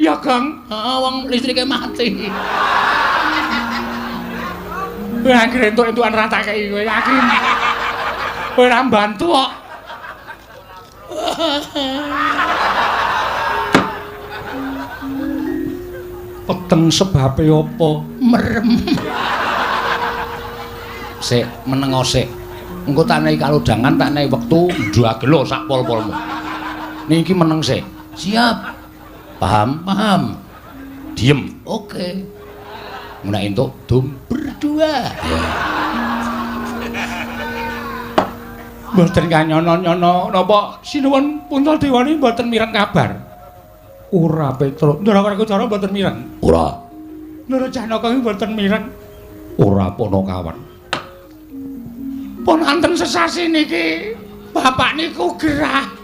Ya, Gong. Heeh, wong listrike mati. Kowe anggere entuk-entukan ra tak kei kowe yakin. Kowe ora mbantu kok. Peteng sebabe apa? Merem. Sik, menengo sik. Engko tak nehi kalodhangan, tak nehi wektu ndagelo sak pol-polmu. Niki meneng sik. Siap. Paham? Paham. Diem. Oke. Nek entuk dum berdua. Ya. Mboten kanyono-nyono napa sinuwun Puntadewa niki mboten mireng kabar. Ora Petruk. Ndara Werkudara mboten mireng. Ora. Ndara Janaka iki mboten mireng. Ora Panakawan. Pun wonten sesasi niki bapak niku gerah.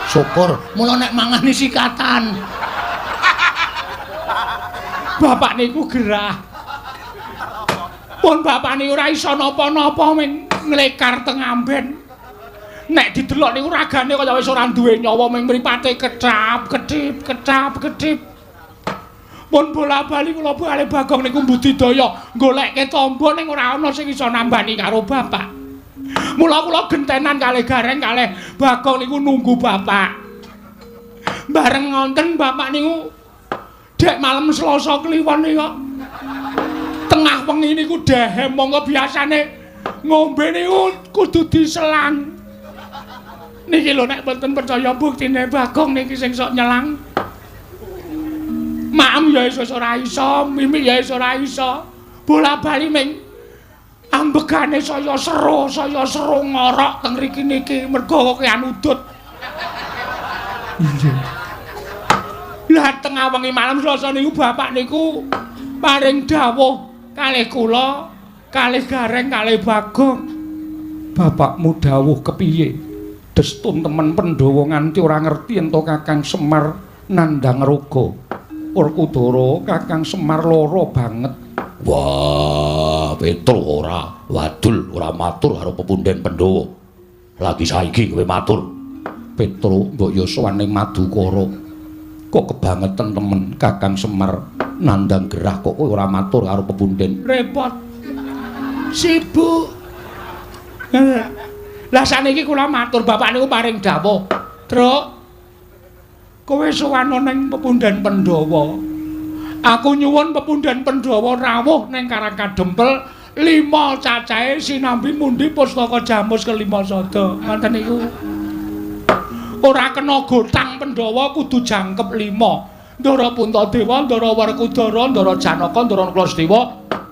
Syukur, mula nek mangan sikatan. Bapak niku gerah. Pun bapak niku ora iso napa-napa ming nglekar teng amben. Nek didelok niku ragane kaya wis ora duwe nyawa ming mripate kecap, kedip, kecap, kedip. Pun bola-bali kula bali Bagong niku mbudidaya golekke tamba ning ora ana sing iso nambani karo bapak. Mula kula gentenan kalih Gareng kalih Bagong niku nunggu bapak. Bareng ngonten bapak niku dek malam Selasa Kliwon niku tengah wengi niku dehem monggo biasane ngombe niku kudu diselang. Niki lho nek mboten percaya buktine Bagong niki sing sok nyelang. Maem ya iso ora iso, mimik ya iso ora iso. Bola-bali ming ambegane saya seru ngorok teng mriki niki mergo kakean udut. Iya. Lah tengah wengi malam Selasa niku bapak niku paring dawuh kalih kula, kalih Gareng, kalih Bagong. Bapakmu dawuh kepiye? Destun temen Pandhawa nganti ora ngerti ento Kakang Semar nandhang raga. Werkudara Kakang Semar lara banget. Wah, Petruk ora wadul, ora matur karo pepunden Pandhawa. Lagi saiki kowe matur. Petruk mbok ya sowan ning Madukara. Kok kebangetan temen Kakang Semar nandhang gerah kok kowe ora matur karo pepunden. Repot. Sibuk. Lah saniki kula matur bapak niku paring dawuh. Truk, kowe sowan ning pepunden Pandhawa. Aku nyuwun pepunden Pandhawa rawuh ning Karang Kadempel 5 cacahe sinambi mundi pustaka jamus kelima sada. Ngoten niku. Ora kena gotang Pandhawa kudu jangkep 5. Ndara Puntadewa, Ndara Werkudara, Ndara Janaka, Ndara Nakula.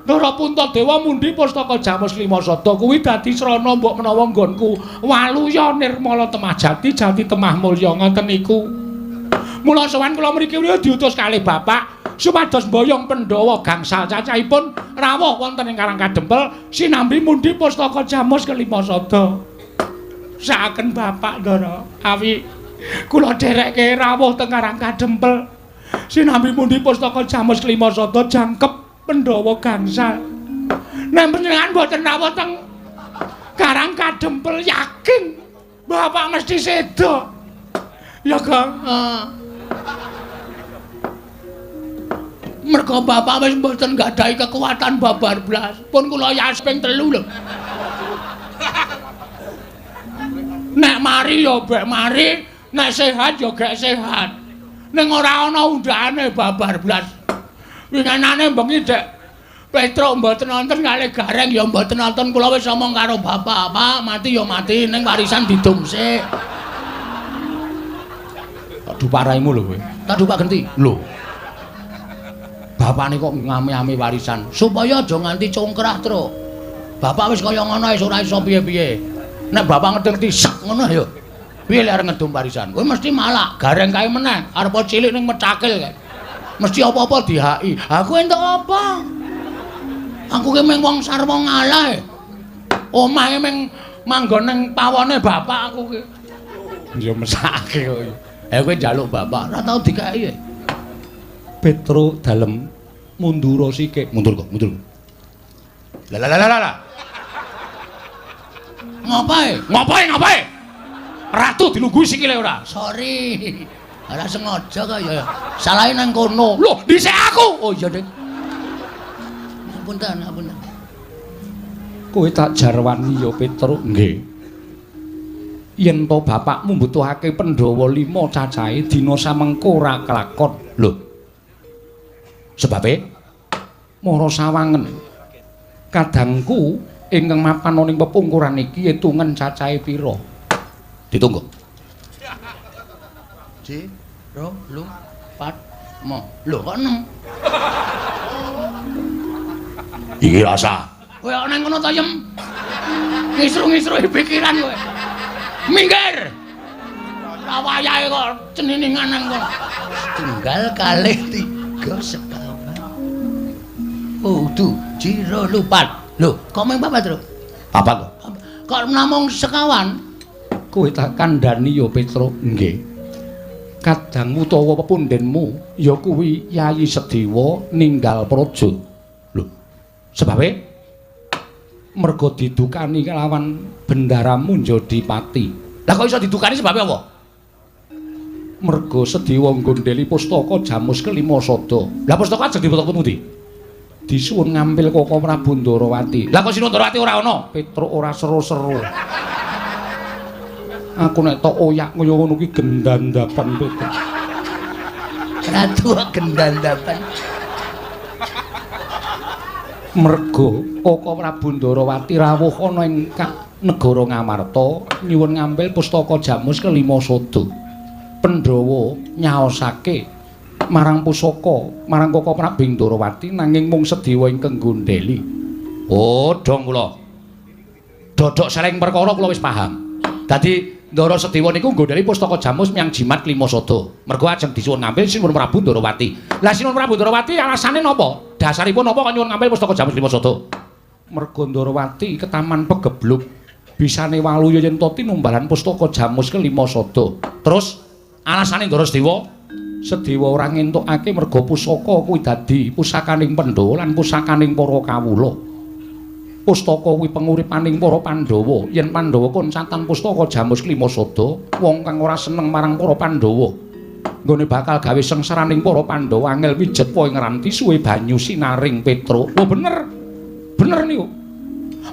Ndara Puntadewa mundi pustaka jamus lima sada kuwi dadi srana mbok menawa nggonku waluya nirmala temah jati jati temah mulya ngoten niku. Mula sowan kula mriki diutus kalih bapak supados mboyong Pandhawa gangsal cacahipun rawuh wonten ing Karang Kadempel sinambi mundi pustaka jamus kelima sada. Saaken bapak Ndara awi kula dherekke rawuh teng Karang Kadempel sinambi mundi pustaka jamus kelima sada jangkep Pandhawa gangsal. Nek panjenengan mboten rawuh teng Karang Kadempel yakin bapak mesti seda. Ya, Kang. Mergo bapak wis mboten nggadahi kekuatan babar blas. Pun kula yas ping 3 lho. Nek mari ya bek mari, nek sehat ya gek sehat. Ning ora ana undhane babar blas. Winginane bengi Dek Petruk mboten nonton kalih Gareng ya mboten nonton, kula wis omong karo bapak, Pak, mati ya mati ning warisan didum sik. Aduh paraimu lho kowe. Tak dupak genti. Lho. Bapakne kok ngame-ame warisan supaya aja nganti congkrah, Truk. Bapak wis kaya ngono wis ora iso piye-piye. Nek bapak ngerti sek ngono ya. Piye lek arep ngedum warisan? Kowe mesti malak, Gareng kae meneh, arep cilik ning mecakil kae. Mesti apa-apa dihaki. Aku entuk apa? Aku ki mung wong sarwa ngalah. Omahe mung Manggon ning pawone bapak aku ki. Ya mesake kok. Eh kowe njaluk bapak, ora tau dikeki. Petruk dalem mundura sikik. Mundur kok, mundur. Lah lah lah lah. Ngapae? Ngapae ngapae? Ratu dilungguhi sikile ora? Sorry. Ora sengaja kok ya. Salahe nang kono. Loh, dhisik aku. Oh iya, Dik. Ngapunten, ngapunten. Kowe tak jarwani ya, Petruk. Nggih. Yen to bapakmu mbutuhake Pandhawa 5 cacahe dina samengko ora kelakon. Lho. Sebabe mara sawangen. Kadangku ingkang mapan ana ing pepungkuran iki etungen cacahe pira? Ditunggu. Ji, ro, lu, pat, mo. Lho kok 6? Iki rasa. Kowe kok nang kono to, Yem? Ngisru-ngisruhi pikiran kowe. Minggir. Ora wayahe kok ceniningan nang kono. Tunggal kalih 3 sekawan. Oh, du, ji, ro, lu, pat. Lho, kok mung papat, Tru? Papat kok. Kok namung sekawan? Kowe tak kandhani ya, Petruk. Nggih. Kadangmu utawa pepundhenmu ya kuwi Yayi Sedewa ninggal praja. Lho, sebabe merga didukani kelawan bendaramu Njodipati. Lah kok iso didukani sebabe apa? Merga Sedewa nggondheli pustaka Jamus kelima sada. Lah pustaka ajeng dibetok pundi? Disuwun ngampil Koko Prabu Ndarawati. Lah kok Sinuwun Ndarawati ora ana? Petruk ora seru-seru. Aku nek tok oyak kaya ngono ki gendandapan Petruk. Ratu gendandapan. Merga Koko Prabu Ndarawati rawuh ana ing negara Ngamarta nyuwun ngambil pustaka Jamus kelima sada. Pandhawa nyaosake marang pusaka marang Koko Prabu Ndarawati nanging mung Sedewa ingkang nggondheli. Oh, dong kula. Dodok seleng perkara kula wis paham. Dadi Ndara Sedewa niku nggondheli pustaka Jamus miyang jimat kelima sada. Mergo ajeng disuwun ngambil Sinuwun Prabu Ndarawati. Lah Sinuwun Prabu Ndarawati alasane napa? Dasaripun napa kok nyuwun ngambil pustaka Jamus kelima sada? Mergo Ndarawati ketaman pegebluk bisane waluya yen to tinumbalan pustaka Jamus kelima sada. Terus alasane Ndara Sedewa? Sedewa ora ngentukake merga pusaka kuwi dadi pusakaning Pandhawa lan pusakaning para kawula. Pustaka kuwi penguripaning para Pandhawa. Yen Pandhawa koncatan pustaka Jamus kelima sada, wong kang ora seneng marang para Pandhawa nggone bakal gawe sengsaraning para Pandhawa angel mijet wae ngranti suwe banyu sinaring Petruk. Oh bener. Bener niku.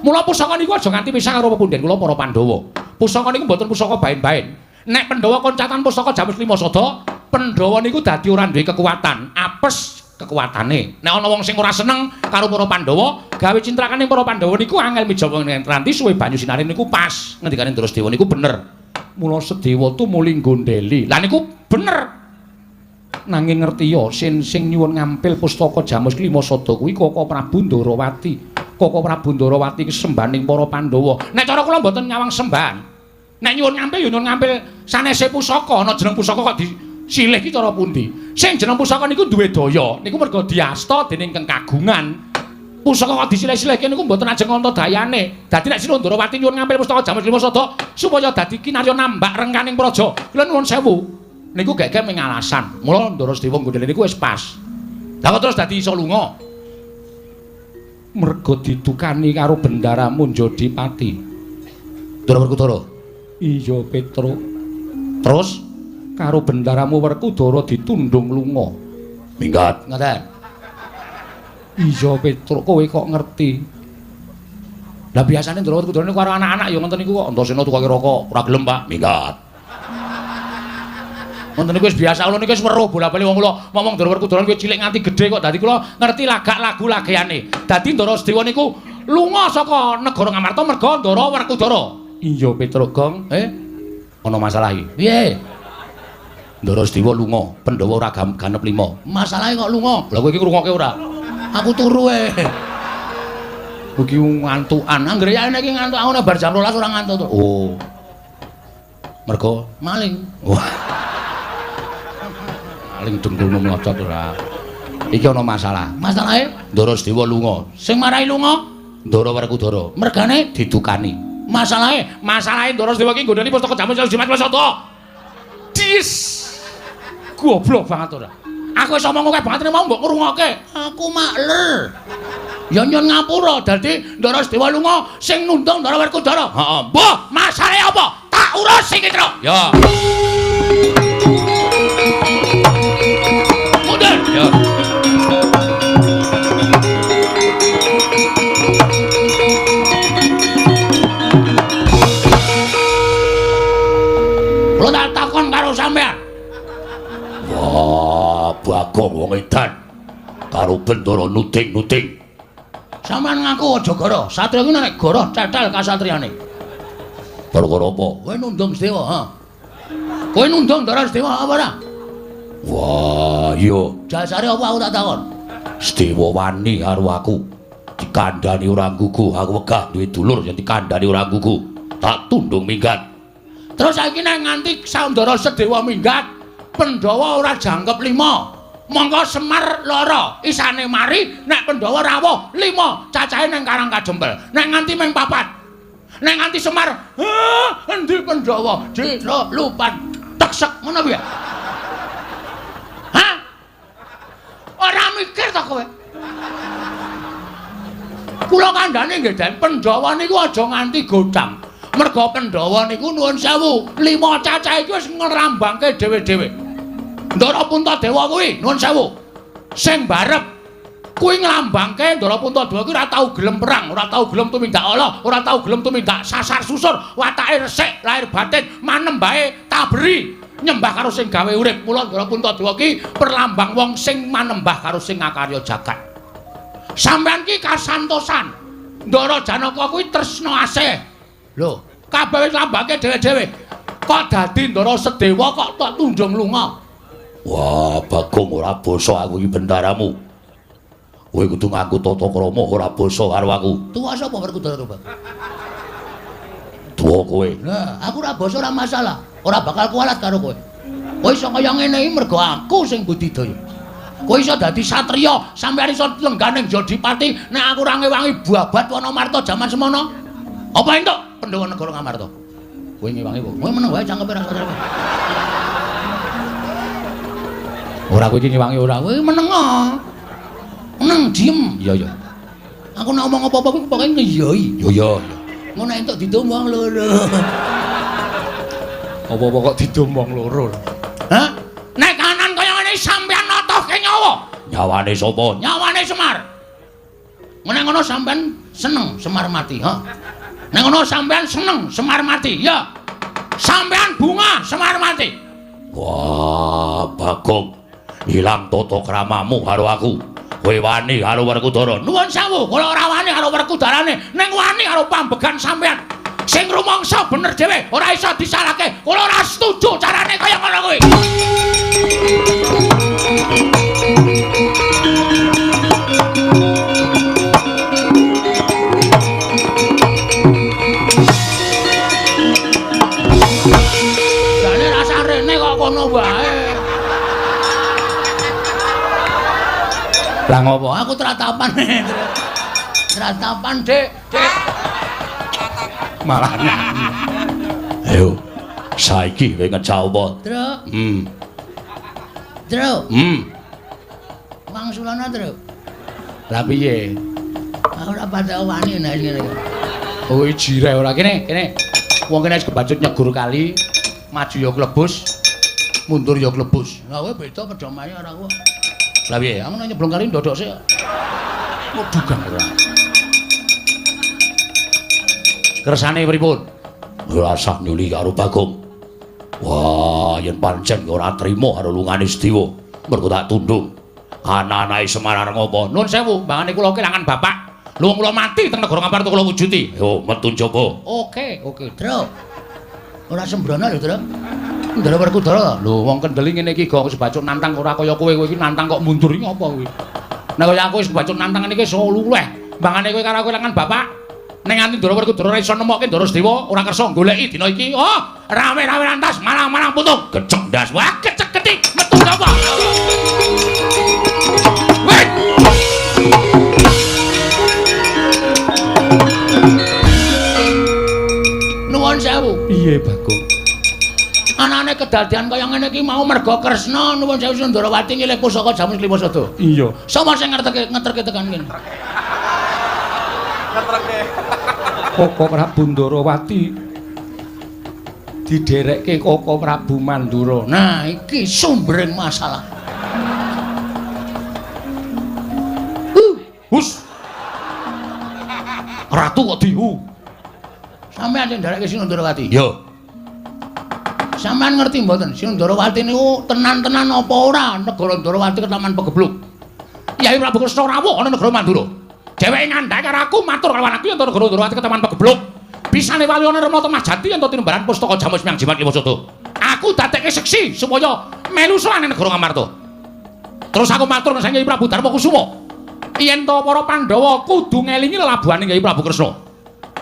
Mula pusaka niku aja nganti pisah karo pepundhen kula para Pandhawa. Pusaka niku mboten pusaka baen-baen. Nek Pandhawa koncatan pustaka Jamus kelima sada, Pandhawa niku dadi ora duwe kekuatan, apes kekuatane. Nek ana wong sing ora seneng karo para Pandhawa, gawe cintrakaning para Pandhawa niku angel mijawa ngranti suwe banyu sinaring niku pas. Ngendikane Ndara Sedewa niku bener. Mula Sedewa tumuli nggondheli. Lah niku bener. Nanging ngerti ya sing nyuwun ngampil pustaka Jamus kelima sada kuwi Koko Prabu Ndarawati. Koko Prabu Ndarawati ki sembaning para Pandhawa. Nek cara kula mboten nyawang sembahan. Nek nyuwun ngampil ya nyuwun ngampil sanese pusaka, ana jeneng pusaka kok disilih ki cara pundi? Sing jeneng pusaka niku duwe daya, niku merga diasta dening kang kagungan. Pusaka kok disilih-silihke niku mboten ajeng ana dayane. Dadi nek Sinuwun Ndarawati nyuwun ngampil pustaka Jamus kelima sada supaya dadi kinarya nambak rengkaning praja. Kula nuwun sewu. Niku gek-gek mung alasan. Mula Ndara Sedewa nggondheli niku wis pas. Lah kok terus dadi iso lunga? Merga didukani karo bendaramu Njodipati. Ndara Werkudara. Iya, Petruk. Terus karo bendaramu Werkudara ditundung lunga. Minggat. Ngoten. Iya, Petruk, kowe kok ngerti? Lah biasane Ndara Werkudara niku karo anak-anak ya ngoten niku kok. Antasena tukoke rokok, ora gelem, Pak. Minggat. Ngoten niku wis biasa, kula niku wis weruh bola-bali wong kula ngomong Ndara Werkudara niku cilik nganti gedhe kok. Dadi kula ngerti lagak lagu lageane. Dadi Ndara Sedewa niku lunga saka negara Ngamarta merga Ndara Werkudara. Iya, Petruk Gong. Ana masalah iki. Piye? Ndara Sedewa lunga, Pandhawa ora ganep 5. Masalahe kok lunga? Lah kowe iki ngrungokke ora? Aku turu e. Kowe iki ngantukan. Anggere ya nek iki ngantuk aku nek bar jam 12 ora ngantuk to. Oh. Mergo maling. Wah. Maling dengkulmu mlocot ora. Iki ana masalah. Masalahe? Ndara Sedewa lunga. Sing marai lunga? Ndara Werkudara. Mergane didukani. Masalahe, masalahe Ndara Sedewa iki nggodhoni pustaka jamu Jimat Wasada. Dis. Goblok banget ora. Aku wis omong akeh banget mau mbok ngrungokke. Aku makler. Ya nyun ngapura dadi Ndara Sedewa lunga sing nundung Ndara Werkudara. Heeh. Mbah, masalahe apa? Tak urus iki, Tru. Ya. Mundur. Ya. Kula tak takon karo sampean. Wah, Bagong wong edan karo Bendara nuding-nuding. Sampeyan ngaku aja goro. Satria kuwi nek goro cetel kasatriyane. Perkara apa? Kowe nundung Sedewa, ha? Kowe nundung Ndara Sedewa apa ora? Wah, iya. Jasare apa aku tak takon? Sedewa wani karo aku. Dikandhani ora nggugu, aku wegah duwe dulur yen dikandhani ora nggugu. Tak tundung minggat. Terus saiki nek nganti Ndara Sedewa minggat, Pandhawa ora jangkep 5. Mongko Semar lara, isane mari nek Pandhawa rawuh 5, cacahe nang Karang Kajempel. Nek nganti mung 4. Nek nganti Semar, heh, endi Pandhawa? Dira lupan teksek ngono kuwi. Hah? Ora mikir ta kowe? Kula kandhane nggih, Den, Pandhawa niku aja nganti godhang. Merga Pandhawa niku nuwun sewu, 5 cacahe iki wis ngrambangke dhewe-dhewe. Ndara Puntadewa kuwi nuwun sewu. Sing barep kuwi nglambangke Ndara Puntadewa kuwi ora tau gelem perang, ora tau gelem tumindak ala, ora tau gelem tumindak sasar susur, watake resik, lahir batin, manembahe taberi, nyembah karo sing gawe urip. Mula Ndara Puntadewa ki perlambang wong sing manembah karo sing ngakarya jagat. Sampeyan ki kasantosan. Ndara Janaka kuwi tresna asih. Lho, kabeh wis lambangke dhewe-dhewe. Kok dadi Ndara Sedewa kok tok tunjung lunga? Wah, Bagong ora basa aku iki bendaramu. Kowe kudu nganggo tata krama ora basa karo aku. Tuwa sapa Werkudara to, Bang? Tuwa kowe. Lah, aku ora basa ora masalah. Ora bakal kualat karo kowe. Kowe iso kaya ngene iki mergo aku sing budidaya. Kowe iso dadi satriya, sampeyan iso lenggah ning Jodipati nek aku ora ngewangi babat Wanamarta jaman semono. Apa entuk Pandhawa negara Ngamarta? Kowe ngewangi apa? Kowe meneng wae cangkeme ra sadar. Ora kowe iki ngewangi ora. Kowe meneng. Meneng diem. Iya iya. Aku nek omong apa-apa kuwi pokoke ngeyoi. Iya iya. Ngono entuk didum wong loro. Apa-apa kok didum wong loro. Hah? Nek kanan kaya ngene sampeyan notohke nyawa. Nyawane sapa? Nyawane Semar. Nek ngono sampeyan seneng Semar mati, ha? Nek ngono sampeyan seneng Semar mati, ya. Sampeyan bunga Semar mati. Wah, Bagong. Ilang tata kramamu karo aku. Kowe wani karo Werkudara. Nuwun sewu, kula ora wani karo Werkudarane, ning wani karo pambegan sampeyan. Sing rumangsa bener dhewe, ora iso disalahke. Kula ora setuju carane kaya ngono kuwi. Jane rasa rene kok kono wae. Lah ngopo? Aku tratapan. Tratapan, Dik. Dik. Malah nyanyi. Ayo. Saiki kowe ngejak apa? Truk. Truk. Wangsulana, Truk. Lah piye? Aku ora patek wani nek ngene iki. Oh, jireh ora kene, kene. Wong kene wis kebacut nyegur kali, maju ya klebus, mundur ya klebus. Lah kowe beda pedomane ora aku. Lah piye? Aku nek nyeblong kali ndodok sik. Kudugan ora. Kersane pripun? Ora usah nyuli karo Bagong. Wah, yen pancen ora trima karo lungane Sedewa, mergo tak tundung. Anak-anake Semar arep ngopo? Nuwun sewu, mbangane kula kelangan bapak. Lho kula mati teng negara Ngamarta kula wujuti. Yo, metu njaba. Oke, oke, Truk. Ora sembrono lho, Truk. Ndara Werkudara. Lho, wong kendeli ngene iki gong wis bacut nantang ora kaya kowe, kowe iki nantang kok mundur iki apa kowe? Nek kaya aku wis bacut nantang ngene iki iso luweh. Mbangane kowe karo aku kelangan bapak. Nek nganti Ndara Werkudara ora iso nemokke Ndara Sedewa, ora kersa goleki dina iki. Oh, rame-rame lantas malang-malang putung. Gecek ndas. Wah, gecek gethik metu sapa? Weh. Nuwun sewu. Piye, Bagong? Anane kedadian kaya ngene iki mau merga Kresna nuwun sewu Sundarawati nyilih pusaka Jamus Klima Sada. Iya. Sapa sing ngerteke ngeterke tekan kene? Ngeterke. Koko Prabu Ndarawati diderekke Koko Prabu Mandura. Nah, iki sumbering masalah. Hus. Ratu kok dihu. Sampeyan sing nderekke Sinundarawati? Iya. Sampeyan ngerti mboten Sinundarawati niku tenan-tenan apa ora negara Ndarawati ketaman pegebluk. Yai Prabu Kresna rawuh ana negara Mandura. Dheweke ngandhake karo aku matur karo aku yen negara Ndarawati ketaman pegebluk. Bisane wali ana Rama Temah Jati yen tinembaran pustaka Jamus Miang Jimat Lima Sada. Aku dadekke seksi supaya melu sowan ning negara Ngamarta. Terus aku matur nang Kyai Prabu Darma Kusuma. Yen to para Pandhawa kudu ngelingi lelabuhane Kyai Prabu Kresna.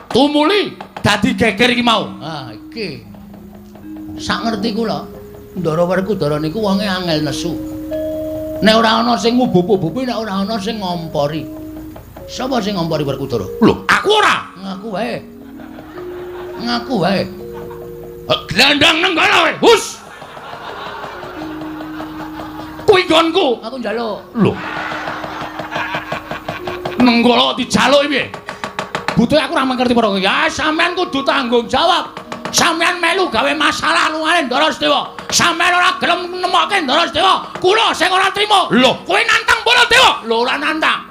Tumuli dadi geger iki mau. Ah, iki. Sak ngerti kula, Ndara Werkudara niku wonge angel nesu. Nek ora ana sing ngubup-ubupi, nek ora ana sing ngompori. Sapa sing ngompori Werkudara? Lho, aku ora. Ngaku wae. Ngaku wae. Glandang nenggala kowe. Hus. Kuwi nggonku. Aku njaluk. Lho. Nenggala dijaluki piye? Butuhe aku ora ngerti perkara. Ya sampean kudu tanggung jawab. Sampean melu gawe masalah lungane Ndara Sedewa. Sampean ora gelem nemokke Ndara Sedewa. Kula sing ora trima. Lho, kowe nantang Baladewa? Lho, ora nantang.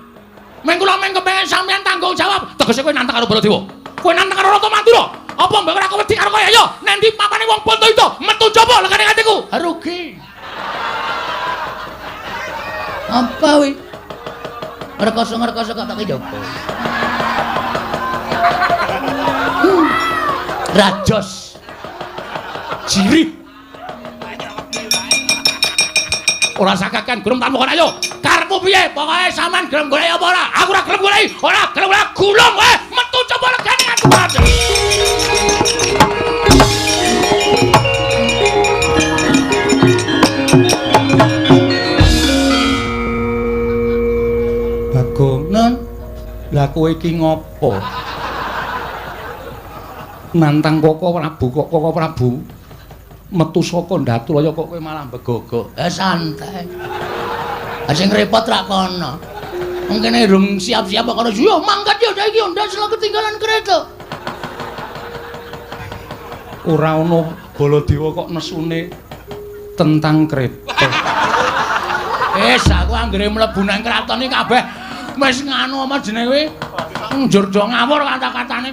Meng kula meng kepengin sampean tanggung jawab. Tegese kowe nantang karo Baladewa. Kowe nantang karo Ratu Mandura. Apa mbok ora wedi karo kaya ya? Nendi papane wong Bantayuda metu jaba legane atiku. Rugi. Apa wi? Rekoso-rekoso kok tak njaba. Rajos. Jirih. Ora sakakan gelem tamu kon ayo. Karepmu piye? Pokoke sampean gelem golek apa ora? Aku ora gelem golek. Ora gelem ora gulung kowe. Metu coba legane aku. Bagong, Nun, lah kowe iki ngopo? Nantang Koko Prabu kok Koko Prabu metu saka Ndatulaya kok kowe malah begogok. Santai. Sing repot rak kono. Wong kene rung siap-siap kok kono. Yo mangkat yo saiki yo ndak selo ketinggalan kereta. Ora ono Baladewa kok nesune tentang kereta. Wis aku anggere mlebu nang kraton iki kabeh wis nganu apa jenenge kuwi? Njur do ngawur kata-katane.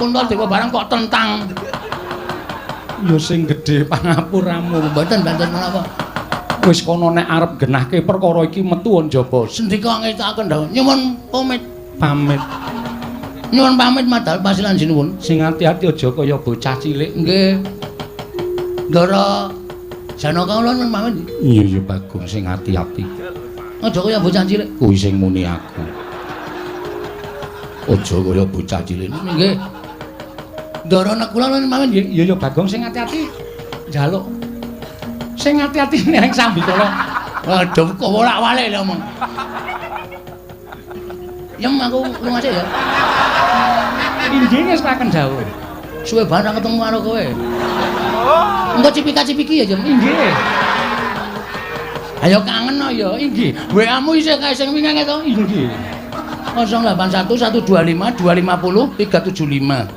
Puntadewa barang kok tentang. Ya sing gedhe pangapuramu. Mboten mboten menapa. Wis kono nek arep genahke perkara iki metu njaba. Sendika ngetokaken dawuh. Nyuwun pamit. Pamit. Nyuwun pamit madal pasilan sinuwun. Sing ati-ati aja kaya bocah cilik. Nggih. Ndara Janaka kula nyuwun pamit. Iya iya Bagong sing ati-ati. Aja kaya bocah cilik. Kuwi sing muni aku. Aja kaya bocah cilik. Nggih. Ndara nek kula nyuwun pamit nggih. Iya iya Bagong sing ati-ati. Njaluk. Sing ati-ati ning sambikala. Waduh kok wolak-walik lho omong. Yem aku lunga sik ya. Inggih wis paken dawuh. Suwe banget ketemu karo kowe. Engko cipika-cipiki ya, Jem. Inggih. Ayo kangen no ya. Inggih. WA-mu isih kae sing wingi to? Inggih. 081 125 250 375.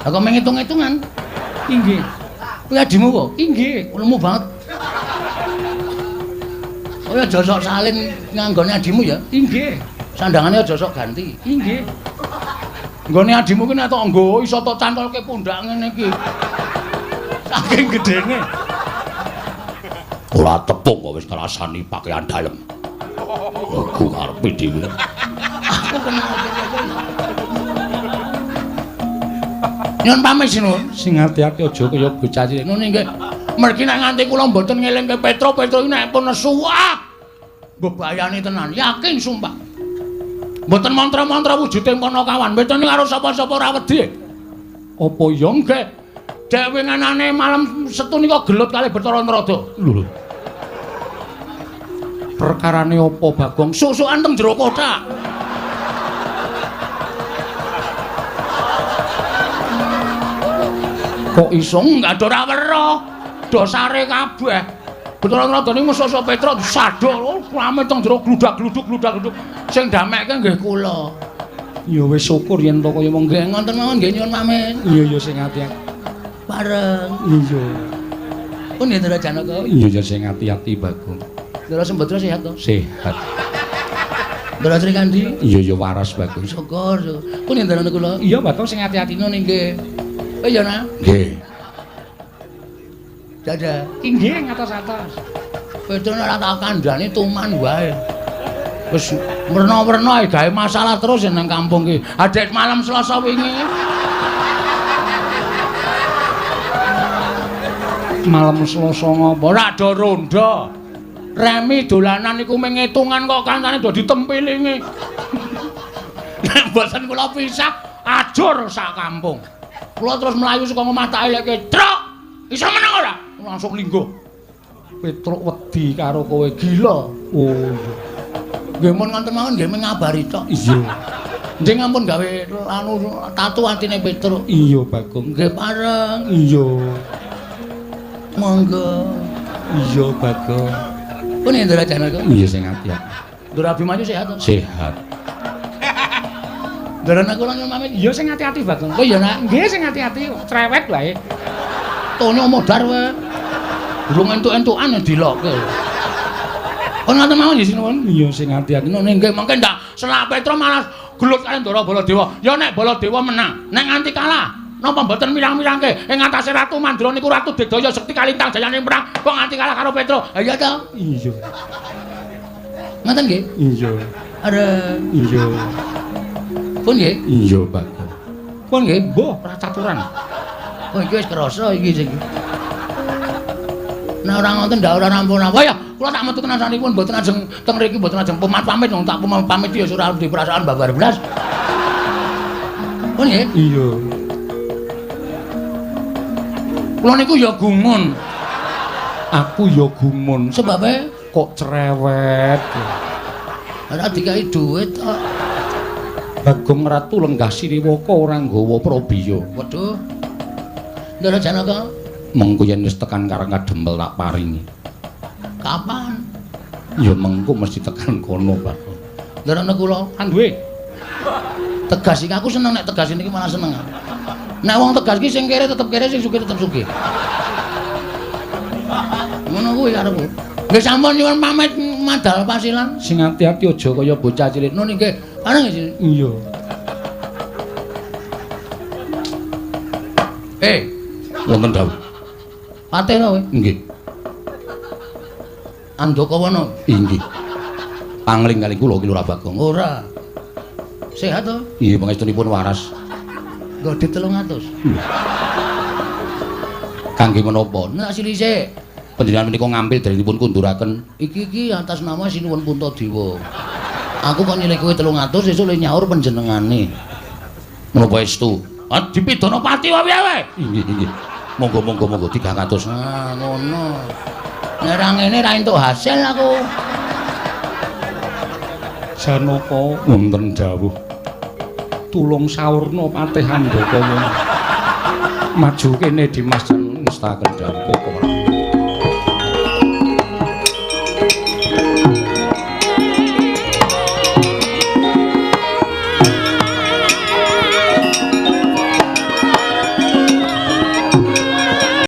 Lah kok menghitung-hitungan? Inggih. Kuwi adimu kok? Inggih. Lemu banget. Oh ya aja sok salin nganggone adimu ya. Inggih. Sandangane aja sok ganti. Inggih. Nggone adimu ki nek tok nggo iso tok cantolke pundak ngene iki. Saking gedene. Ora tepung kok wis ngrasani pakaian dalem. Aku karepe dhewe. Aku kenal. Nyun pamit sinuwun. Sing ati-ati aja kaya bocah cilik. Ngono nggih. Mergi nek nganti kula mboten ngelingke Petro, Petro iki nek pun nesu, wah. Mbebayani tenan, yakin sumpah. Mboten mantra-mantra wujude Panakawan, mboten karo sapa-sapa ora wedi. Apa ya nggih? Dek winginane malam Setu nika gelut kalih Bathara Narada. Lho. Perkarane apa, Bagong? Susukan teng jero kothak. Kok iso enggak ora weruh. Dosare kabeh. Bathara Narada niku sosok Petruk disadol, rame teng jero gludak-gluduk gludak-gluduk. Sing damekke nggih kula. Ya wis syukur yen to kaya mong Nggih ngoten mawon nggih nyuwun pamit. Iya ya sing ati-ati. Bareng. Iya. Pun nggih Ndara Janaka. Iya ya sing ati-ati Bagong. Ndara Sembadra sehat to? Sehat. Ndara Srikandhi? Iya ya waras Bagong. Syukur. Pun nggih Ndara kula. Iya Bagong sing ati-ati. Ngono nggih. Oh iya nak. Nggih. Dadah. Inggih ngatos-atos. Petruk ora tak kandhani tuman wae. Wis werna-werna gawe masalah terus nang kampung iki. Adek malam Selasa wingi. Malam Selasa ngopo? Ora do rondo. Remi dolanan iku mung ngitungan kok kancane do ditempilingi. Nek mboten kula pisah ajur sak kampung. Kula terus mlayu saka omah tak eleke, "Truk, iso meneng ora?" Langsung lingguh. Petruk wedi karo kowe. Gila. Oh iya. Nggih mun ngoten mawon nggih mengabari tok. Iya. Nggih ampun gawe anu tatu atine Petruk. Iya Bagong. Nggih pareng. Iya. Monggo. Iya Bagong. Pun Ndara Janaka. Iya sing ati-ati. Ndara Abimanyu sehat to? Sehat. Ndara kula nyuwun pamit. Iya sing ati-ati Bagong. Oh iya nak. Nggih sing ati-ati cerewet wae. Tonyo modar wae. Durung entuk-entukan dilokke. Kon ngoten mawon nggih sinuwun. Iya sing ati-ati. Ngono nggih mengke ndak selak Petruk malah gelut karo Ndara Baladewa. Ya nek Baladewa menang, nek nganti kalah, napa mboten mirang-mirangke ing atase Ratu Mandra niku Ratu Digdaya Sekti Kalintang jayane perang kok nganti kalah karo Petruk. Ha iya to? Iya. Ngoten nggih? Iya. Areng. Iya. Pun nggih? Iya Bagong. Pun nggih? Mbah, ora caturan. Oh iki wis krasa iki sing. Nek ora ngoten ndak ora rampung-rampung. Ya, kula tak metu tenan sanipun mboten ajeng teng mriki mboten ajeng pamit-pamit wong tak pamit ya ora duwe perasaan babar blas. Pun nggih? Iya. Kula niku ya gumun. Aku ya gumun. Sebabe kok cerewet. Ora dikai dhuwit kok. Bagong Ratu lenggah Sriwaka ora nggawa prabiya. Waduh. Ndara Janaka, Mengko yen wis tekan Karang Kadempel tak paringi. Kapan? Ya mengko mesti tekan kono, Bagong. Ndara kula kan duwe. Tegas iki aku seneng nek tegas niki malah seneng. Nek wong tegas iki sing kere tetep kere, sing sugih tetep sugih. Ngono kuwi karepku. Nggih sampun nyuwun pamit madal pasilan. Sing ati-ati aja kaya bocah cilik. Nun nggih. Bareng nggih. Iya. Wonten dawuh. Patih to kowe? Nggih. Andakawana? Inggih. Pangling kali kula ki Lurah Bagong. Ora. Sehat to? Nggih, pangestunipun waras. Nggo 300. Kangge menapa? Nek silise. Panjenengan menika ngambil darinipun kunduraken. Iki iki atas nama Sinuwun Puntadewa. Aku kok nyilih kowe 300 sesuk le nyaur panjenengane. Menapa estu? Ah dipidana pati wae wae. Inggih, inggih. Monggo monggo monggo 300. Ah ngono. Nek ra ngene ra entuk hasil aku. Janaka wonten dawuh. Tulung saurna Patih Andakawa. Maju kene Dimas ngestaken dawuh.